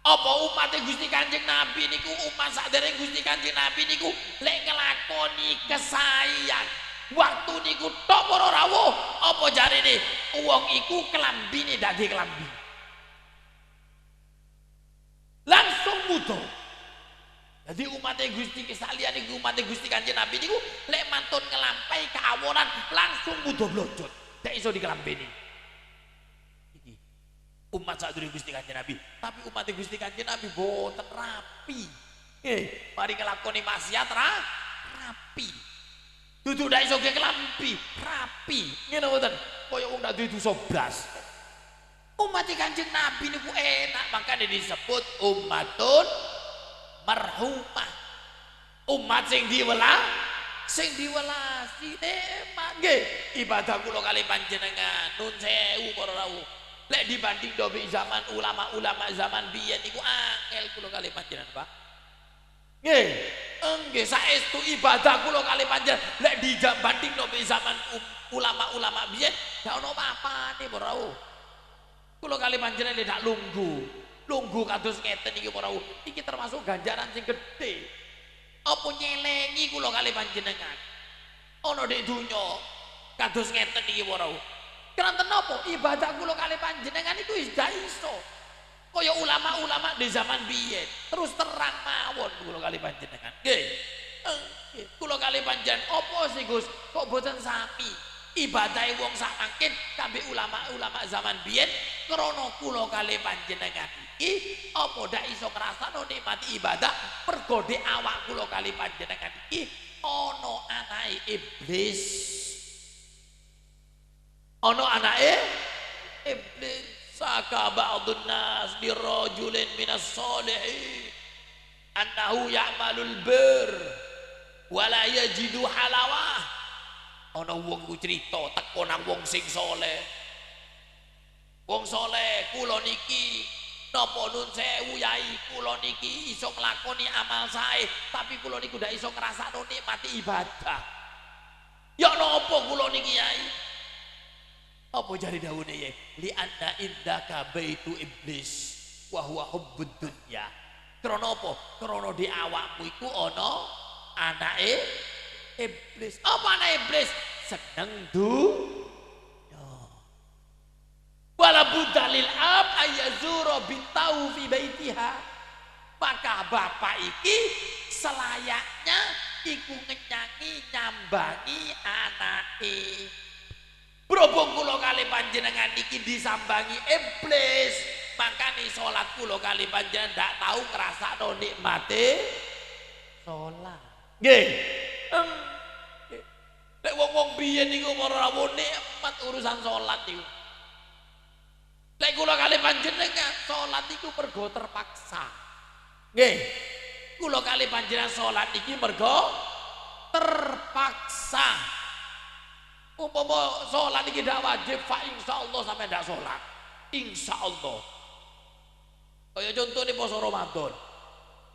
Apa ommaddhâ Gusti Kanjeng Nabi niku, ommat sadhâreng Gusti Kanjeng Nabi niku lè' nglakonè kasaèyan, waktu niku tok para rawuh, apa jarèna? Wong iku kalambhina dâddhi kalambhi. Langsung buta. Dâddhi ommaddhâ Gusti, salèyanè ommaddhâ Gusti Kanjeng Nabi niku lè' mantun nglampaè kaawonan langsung buta blojot. Ta' iso dikalambhinè. Iki. Ommat sadhâreng Gusti Kanjeng Nabi. Tapè ommaddhâ Gusti Kanjeng Nabi mboten rapi. Eh, marè nglakonè maksiat ra-, rapi. Dudu dâ' iso ghi' kalambhi, rapi. Ngènè mboten? Kaya wong dâ' duwè dhusa blas. Ommaddhâ Kanjeng Nabi niku èna', mangkana disebut ummatun marhumah. Ommat sè diwela-, sè diwelasi, nè'mat ngghi ibadah kula kalè panjennengngan. Nun sewu para rawuh. Lè' dibandhing dâ' bi' zaman ulama-ulama zaman biyèn niku angèl kula kalè panjennengngan, Pak. Ngghi. Èngghi, saèstu ibadah kula kalè panjennengngan lè' dibandhing dâ' bi' zaman u-, ulama-ulama biyèn, ta' ono pa-apana, para rawuh. Kula kalè panjennengngan lè' ta' longgu. Longgu kados ngètèn niki, para rawuh. Niki termasuk ganjaran sè ghedhè. Apa nyèlèngè kula kalè panjennengngan? Ono dâ' dhunnya kados ngètèn niki, para rawuh. Keranten napa? Ibadah kula kalè panjennengngan niku is-, dâ' iso. Kaya ulama-ulama dâ' zaman biyèn. Terus terang mawon kula kalè panjennengngan. Ngghi. Eh, ngghi. Kula kalè panjennengngan, apa sè, Gus? Kok boten sami? Ibadahe wong samangkèn kabbhi ulama-ulama zaman biyèn, krana kula kalè panjennengngan iki, apa dâ' iso ngrasana nè'mati ibadah, mergo dâ' awak kula kalè panjennengngan iki ana ana'e Iblis. Ana ana'e Iblis. Saka ba'dun nas li rajulin minas shalihin annahu ya'malul birr wa la yajidu halawah. Ana wong ku cerita teko nang wong sing soleh. "Wong soleh, kula niki, napa nun sewu, Yai, kula niki iso nglakone amal sae, tapi kula niku ndak iso ngrasakno nikmati ibadah." "Ya napa kula niki, Yai?" Apa jare dawune, Yai? "Li anna indaka baitu iblis, wa huwa hubbud dunya." Krana apa? Krana di awakmu iku ana anake iblis. Apa anake iblis? Seneng dunya. "Wala budda lil ab ayyazura bintahu fi baitiha." Maka bapak iki selayaknya iku ngenyangi, nyambangi anake. Berhubung kula kali panjenengan niki disambangi iblis, mangkane salat kula kali panjenengan ndak tau ngrasakno nikmate salat. Nggih. Em, nggih. Nek wong-wong biyen niku para rawuh nikmat urusan salat niku. Lè' kaulâ kalè panjhennengngan, solat niku mergo terpaksa. Ngghi. Kaulâ kalè panjhennengngan solat niki mergo terpaksa. Umpama solat niki ndak wajib, fa insyaallah sampèyan ndak solat. Insyaallah. Kaya conto nè poso Ramadan.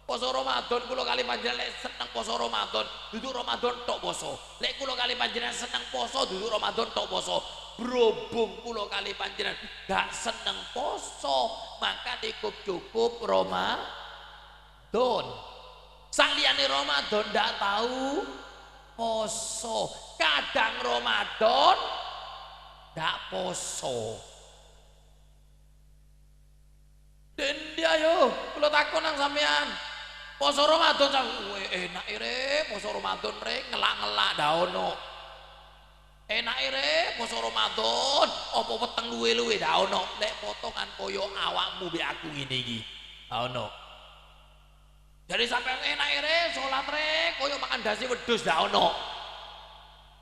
Poso Ramadan, kaulâ kalè panjhennengngan lè' senneng poso Ramadan, duduk Ramadan tok poso. Lè' kaulâ kalè panjhennengngan senneng poso, duduk Ramadan tok poso. Berhubung kaulâ kalè panjhennengngan ndak senneng poso, mangkana cukup-cukup Ramadan. Salèyanè Ramadan ndak tao poso. Kadhâng Ramadan ndak poso. Dendhi ayo, kaulâ takonang sampèyan. Poso Ramadan, sa-, wè, ena'è rè, poso Ramadan rè, ngella'-ngella' ndak ono. Ena'è rè, poso Ramadan, apa weteng luwè-luwè ndak ono. Lè' potongan koyo awakmu bi' aku ngènè iki. Ndak ono. Jhâ' sampèyan ena'è rè, solat rè, koyo mangan dâsè weddhus ndak ono.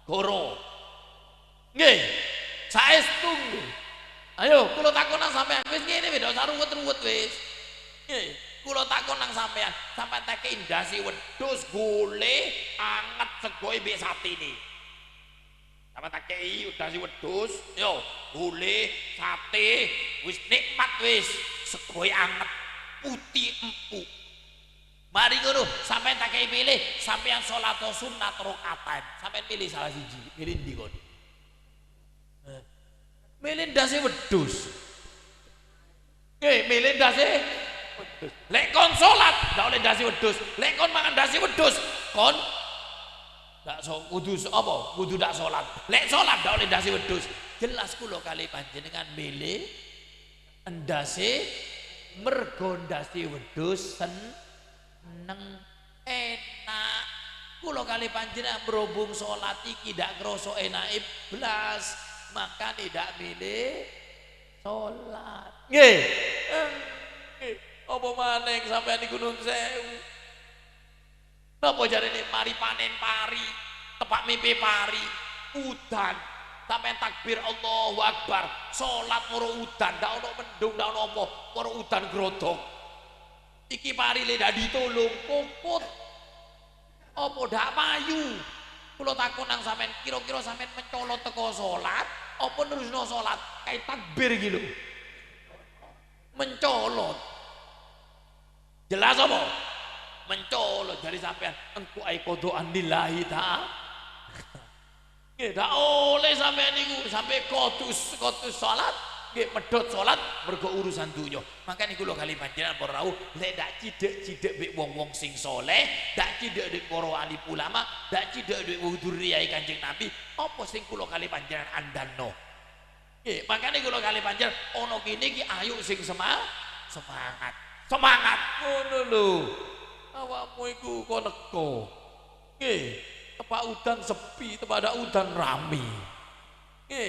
Ghuru. Ngghi. Saèstu ngghi. Ayo, kaulâ takonang sampèyan. Wis ngènè, wis, ndak usah ruwet-ruwet, wis. Ngghi. Kaulâ takonang sampèyan. Sampèyan ta' kè'è dâsè weddhus, ghulè, anget, seggho'è bi' satèna. Sampèyan ta' kè'è dâsè weddhus, yo, ghulè, satè, wis nikmat, wis. Seggho'è anget, putè empu'. Marè ngono, sampèyan ta' kè'è pèlè, sampèyan solat sunnat rokatan. Sampèyan mèlè sala siji, mèlè endi, kon? Eh, mèlè dâsè weddhus. Eh, mèlè dâsè weddhus. Lè' kon solat, ndak ollè dâsè weddhus. Lè' kon mangan dâsè weddhus, kon ndak so-, kudu so-, apa? Kudu ndak solat. Lè' solat, ndak ollè dâsè weddhus. Jelas kaulâ kalè panjhennengngan mèlè endâsè, mergo endâsè weddhus sen-, Neng, ena'. Kaulâ kalè panjhennengngan berhubung solat iki ndak kroso ena'è blas, mangkana ndak mèlè solat. Ngghi. Eh, ngghi. Apa manèng sampèyan è Gunung Sewu? Napa jhârèna marè panèn parè, teppa' mèpè parè, udan. Sampèyan takbir Allahu Akbar, solat moro udan, ndak ono mendung, ndak ono apa, moro udan grodhok. Iki parè lè' dâddhi tolong, kokot. Apa ndak payu? Kaulâ takonang sampèyan, kira-kira sampèyan mencolot teko solat, apa nerusno solat? Kaè takbir iki lho. Mencolot. Jelas apa? Mencolot jhârèya sampèyan, engko' aè kodo'an lillahi ta'ala. Ngghi, ndak ollè sampèyan niku, sampè' kodhu, kodhu solat, ngghi, medhot solat mergo urusan dhunnya. Mangkana kaulâ kalè panjhennengngan para rabu, lè' ndak cèdhâ'-cèdhâ' bi' wong-wong sing soleh, ndak cèdhâ' bi' para alim ulama, ndak cèdhâ' bi' wong dhurriyyah Kanjeng Nabi, apa sing kaulâ kalè panjhennengngan andhânno? Ngghi, mangkana kaulâ kalè panjhennengngan, ana kènè iki ayu sing sema-, semangat. Semangat, ngono lho. Awakmu iku ko-, lèko. Ngghi, teppa' udan sepi, teppa' ndak udan ramè. Ngghi,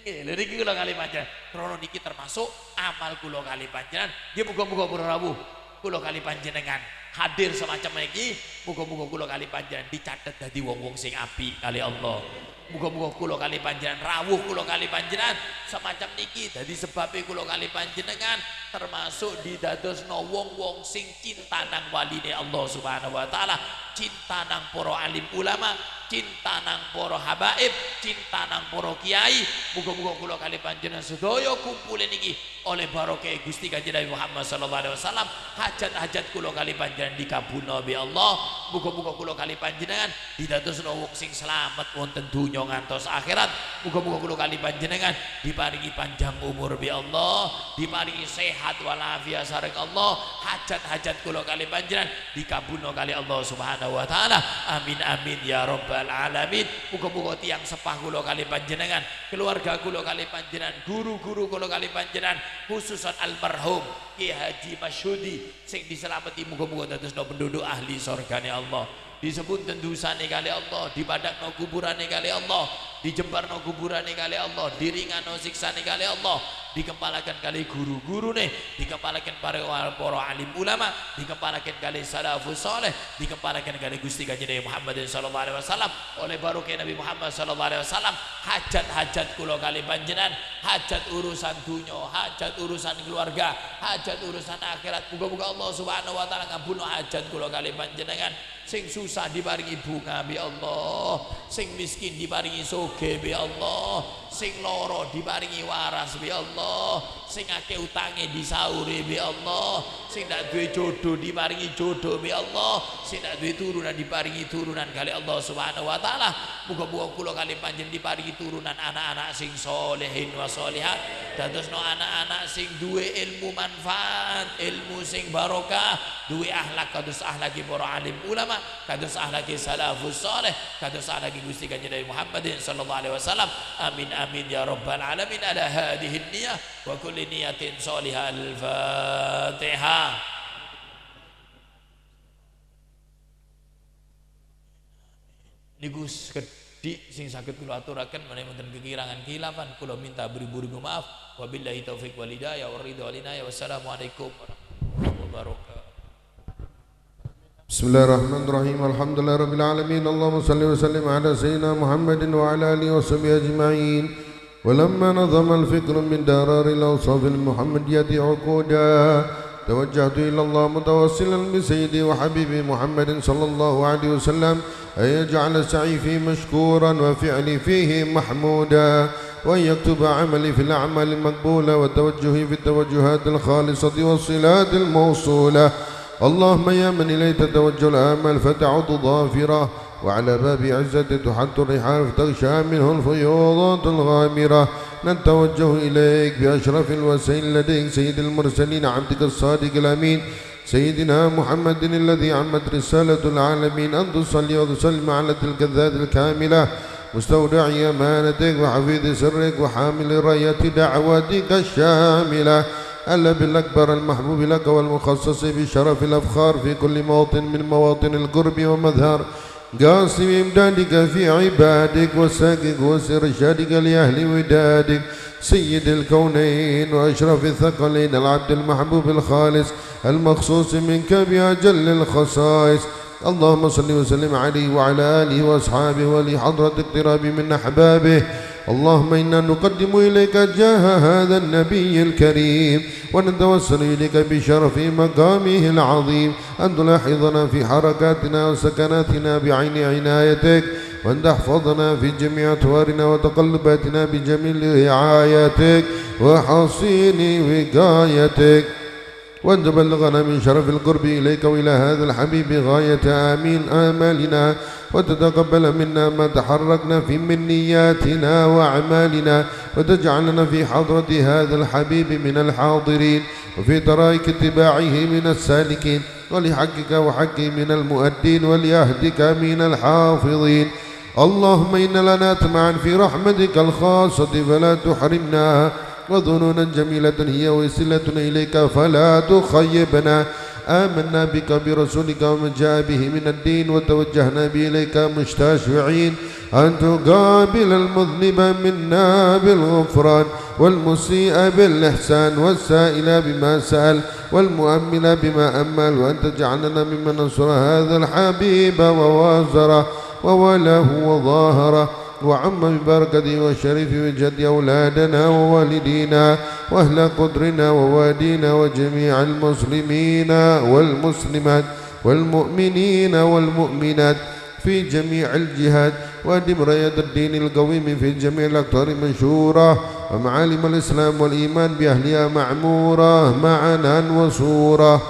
ngghi, lha nèkè kaulâ kalè panjhennengngan. Krana nèkè termasuk amal kaulâ kalè panjhennengngan. Ngghi, moga-moga para rabu kaulâ kalè panjhennengngan hadir semacam nèkè, moga-moga kaulâ kalè panjhennengngan dicatet dâddhi wong-wong sing apik kalè Allah. Moga-moga kaulâ kalè panjhennengngan, rawuh kaulâ kalè panjhennengngan semacam nèkè dâddhi sebbhâbbhâ kaulâ kalè panjhennengngan termasuk didadosno wong-wong sing cinta nang walinè Allah Subhanahu wa Ta'ala, cinta nang para alim ulama, cinta nang para habaib, cinta nang para kiai. Moga-moga kaulâ kalè panjhennengngan sadhâjâ kumpulè nèkè ollè barokah Ghustè Kanjeng Nabi Muhammad sallallahu alaihi wasallam, hajat-hajat kaulâ kalè panjhennengngan dikabulna bi' Allah. Moga-moga kaulâ kalè panjhennengngan didadosna wong sing salamet wonten dhunnya ngantos akhèrat. Moga-moga kaulâ kalè panjhennengngan diparèngè panjhâng omor bi' Allah, diparèngè sehat walafiat sareng Allah. Hajat-hajat kaulâ kalè panjhennengngan dikabulna kalè Allah Subhanahu wa Ta'ala. Amin, amin, ya rabbal alamin. Moga-moga tiyang seppah kaulâ kalè panjhennengngan, keluarga kaulâ kalè panjhennengngan, ghuru-ghuru kaulâ kalè panjhennengngan, khususan almarhum Kiai Haji Masyudi sing disalamedhi, moga-moga dadosna penduduk ahli sorgana Allah. Disebbuttè dusana kalè Allah, dipadhâ'na kuburana kalè Allah, dijembarna kuburana kalè Allah, diringana siksana kalè Allah. dikempalaken kalè ru-ghuruna, dikempalaken para, para alim ulama, dikempalaken kalè salafus shaleh, dikempalaken kalè Ghustè Kanjeng Nabi Muhammadin sallallahu alaihi wasallam. Ollè barokah Nabi Muhammad sallallahu alaihi wasallam, hajat-hajat kaulâ kalè panjhennengngan, hajat urusan dhunnya, hajat urusan keluarga, hajat urusan akhirat. Moga-moga Allah Subhanahu wa Ta'ala ngabbhulna hajat kaulâ kalè panjhennengngan. Sè sossa diparèngè bhunga, bi' Allah. Sè mèskèn diparèngè soghi, bi' Allah. Sè loro diparèngè waras, bi' Allah. Sè akè utangè disaurè, bi' Allah. Sè ta' duwè jhudhu diparèngè jhudhu, bi' Allah. Sè ta' duwè turunan diparèngè turunan kalè Allah Subhanahu wa Ta'ala. Moga-moga kaulâ kalè panjhennengngan diparèngè turunan ana'-ana' sè shalihin wa shalihat. Dadosna ana'-ana' sè duwè èlmo manfaat, èlmo sè barokah, duwè akhlak kados akhlakè para alim ulama, kados akhlakè salafus shaleh, kados akhlakè Ghustè Kanjeng Nabi Muhammadin sallallahu alaihi wasallam. Amin, amin, ya rabbal alamin. Ala hadhihin niyah wa kulli niyatin shalihah. Al-Fatihah. Nèko sakedhi' sè sakèt kaulâ aturaken, manabi wonten kakirangan khilafan, kaulâ mènta bri-buribu maaf. Wabillahi taufiq wal hidayah, war ridha wal inayah. Wassalamualaikum warahmatullahi wabarakatuh. بسم الله الرحمن الرحيم. الحمد لله رب العالمين. اللهم صل وسلم على سيدنا محمد وعلى آله وصحبه أجمعين. ولما نظم الفكر من درر الأوصاف المحمدية عقودا، توجهت إلى الله متوسلا بسيدي وحبيبي محمد صلى الله عليه وسلم أن يجعل سعي فيه مشكورا وفعلي فيه محمودا، وأن يكتب عملي في الأعمال المقبولة وتوجهي في التوجهات الخالصة والصلات الموصولة. اللهم يا من إليه تتوجه الآمال فتعود ظافرة، وعلى باب عزتك تحط الرحال فتغشى منه الفيوضات الغامرة. نتوجه إليك بأشرف الوسائل لديك سيد المرسلين عبدك الصادق الأمين سيدنا محمد الذي عمت رسالة العالمين، أن تصلي وتسلم على تلك الذات الكاملة مستودع أمانتك وحفيظ سرك وحامل راية دعوتك الشاملة، النبي الأكبر المحبوب لك والمخصص بشرف الأفخار في كل موطن من مواطن القرب ومظهر قاسم إمدادك في عبادك وساق كؤوس إرشادك لأهل ودادك سيد الكونين وأشرف الثقلين العبد المحبوب الخالص المخصوص منك بأجل الخصائص. اللهم صل وسلم عليه وعلى آله وأصحابه ولحضرة اقتراب من أحبابه. اللهم إنا نقدم إليك جاه هذا النبي الكريم، ونتوسل إليك بشرف مقامه العظيم أن تلاحظنا في حركاتنا وسكناتنا بعين عنايتك، وأن تحفظنا في جميع أطوارنا وتقلباتنا بجميل رعايتك وحصين وقايتك. وأن تبلغنا من شرف القرب إليك وإلى هذا الحبيب غاية آمين آمالنا، وتتقبل منا ما تحركنا فيه من نياتنا وأعمالنا، وتجعلنا في حضرة هذا الحبيب من الحاضرين، وفي طرائق اتباعه من السالكين، ولحقك وحقه من المؤدين، ولعهدك من الحافظين. اللهم إن لنا أطماعا في رحمتك الخاصة فلا تحرمنا، وظنونا جميلة هي وسيلتنا إليك فلا تخيبنا. آمنا بك وبرسولك وما جاء به من الدين، وتوجهنا به إليك مستشفعين أن تقابل المذنب منا بالغفران، والمسيء بالإحسان، والسائل بما سأل، والمؤمل بما أمل، وأن تجعلنا ممن نصر هذا الحبيب ووازره وولاه وظاهره، وعم ببركته وشرف وجهته أولادنا ووالدينا وأهل قطرنا ووادينا وجميع المسلمين والمسلمات والمؤمنين والمؤمنات في جميع الجهات، وأدم راية الدين القويم في جميع الأقطار منشورة، ومعالم الإسلام والإيمان بأهلها معمورة معنا وصورة.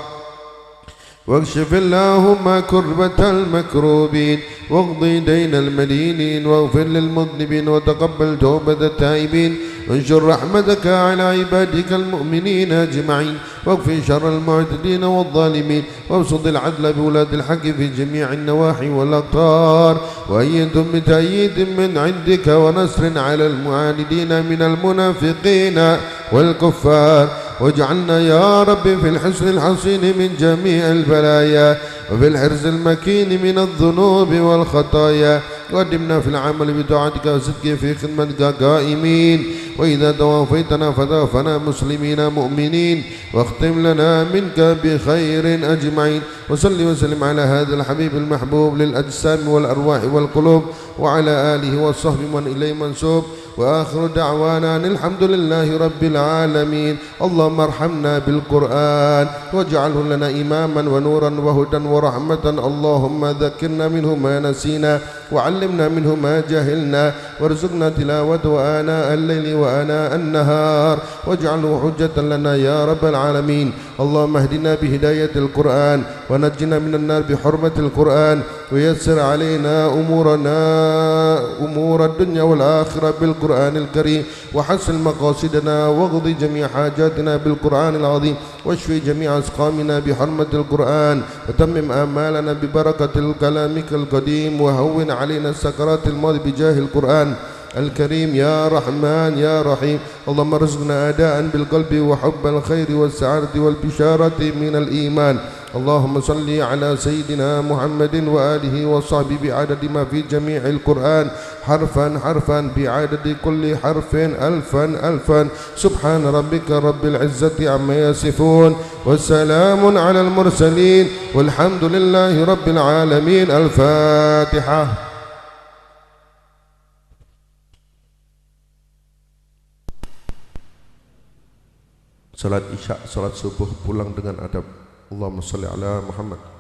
واكشف اللهم كربة المكروبين، واقض دين المدينين، واغفر للمذنبين، وتقبل توبة التائبين، وانشر رحمتك على عبادك المؤمنين أجمعين، واكف شر المعتدين والظالمين، وابسط العدل بولاة الحق في جميع النواحي والأقطار، وأيدهم بتأييد من عندك ونصر على المعاندين من المنافقين والكفار، واجعلنا يا رب في الحصن الحصين من جميع البلايا، وفي الحرز المكين من الذنوب والخطايا، وأدمنا في العمل بطاعتك وصدق في خدمتك قائمين، وإذا توفيتنا فتوفنا مسلمين مؤمنين، واختم لنا منك بخير أجمعين. وصل وسلم على هذا الحبيب المحبوب للأجسام والأرواح والقلوب، وعلى آله وصحبه من إليه منسوب. وآخر دعوانا أن الحمد لله رب العالمين. اللهم ارحمنا بالقرآن واجعله لنا إماما ونورا وهدى ورحمة. اللهم ذكرنا منه ما نسينا وعلمنا منه ما جهلنا وارزقنا تلاوته آناء الليل وآناء النهار واجعله حجة لنا يا رب العالمين. اللهم اهدنا بهداية القرآن ونجنا من النار بحرمة القرآن ويسر علينا أمورنا، أمور الدنيا والآخرة بالقرآن الكريم، وحصل مقاصدنا واقض جميع حاجاتنا بالقرآن العظيم، واشف جميع أسقامنا بحرمة القرآن، وتمم آمالنا ببركة كلامك القديم، وهون علينا سكرات الموت بجاه القرآن الكريم يا رحمن يا رحيم. اللهم ارزقنا أداء بالقلب وحب الخير والسعادة والبشارة من الإيمان. اللهم صل على سيدنا محمد وآله وصحبه بعدد ما في جميع القرآن، حرفا حرفا، بعدد كل حرف ألفا ألفا. سبحان ربك رب العزة عما يصفون، وسلام على المرسلين، والحمد لله رب العالمين. الفاتحة. Salat Isya, salat Subuh pulang dengan adab. Allahumma shalli ala Muhammad.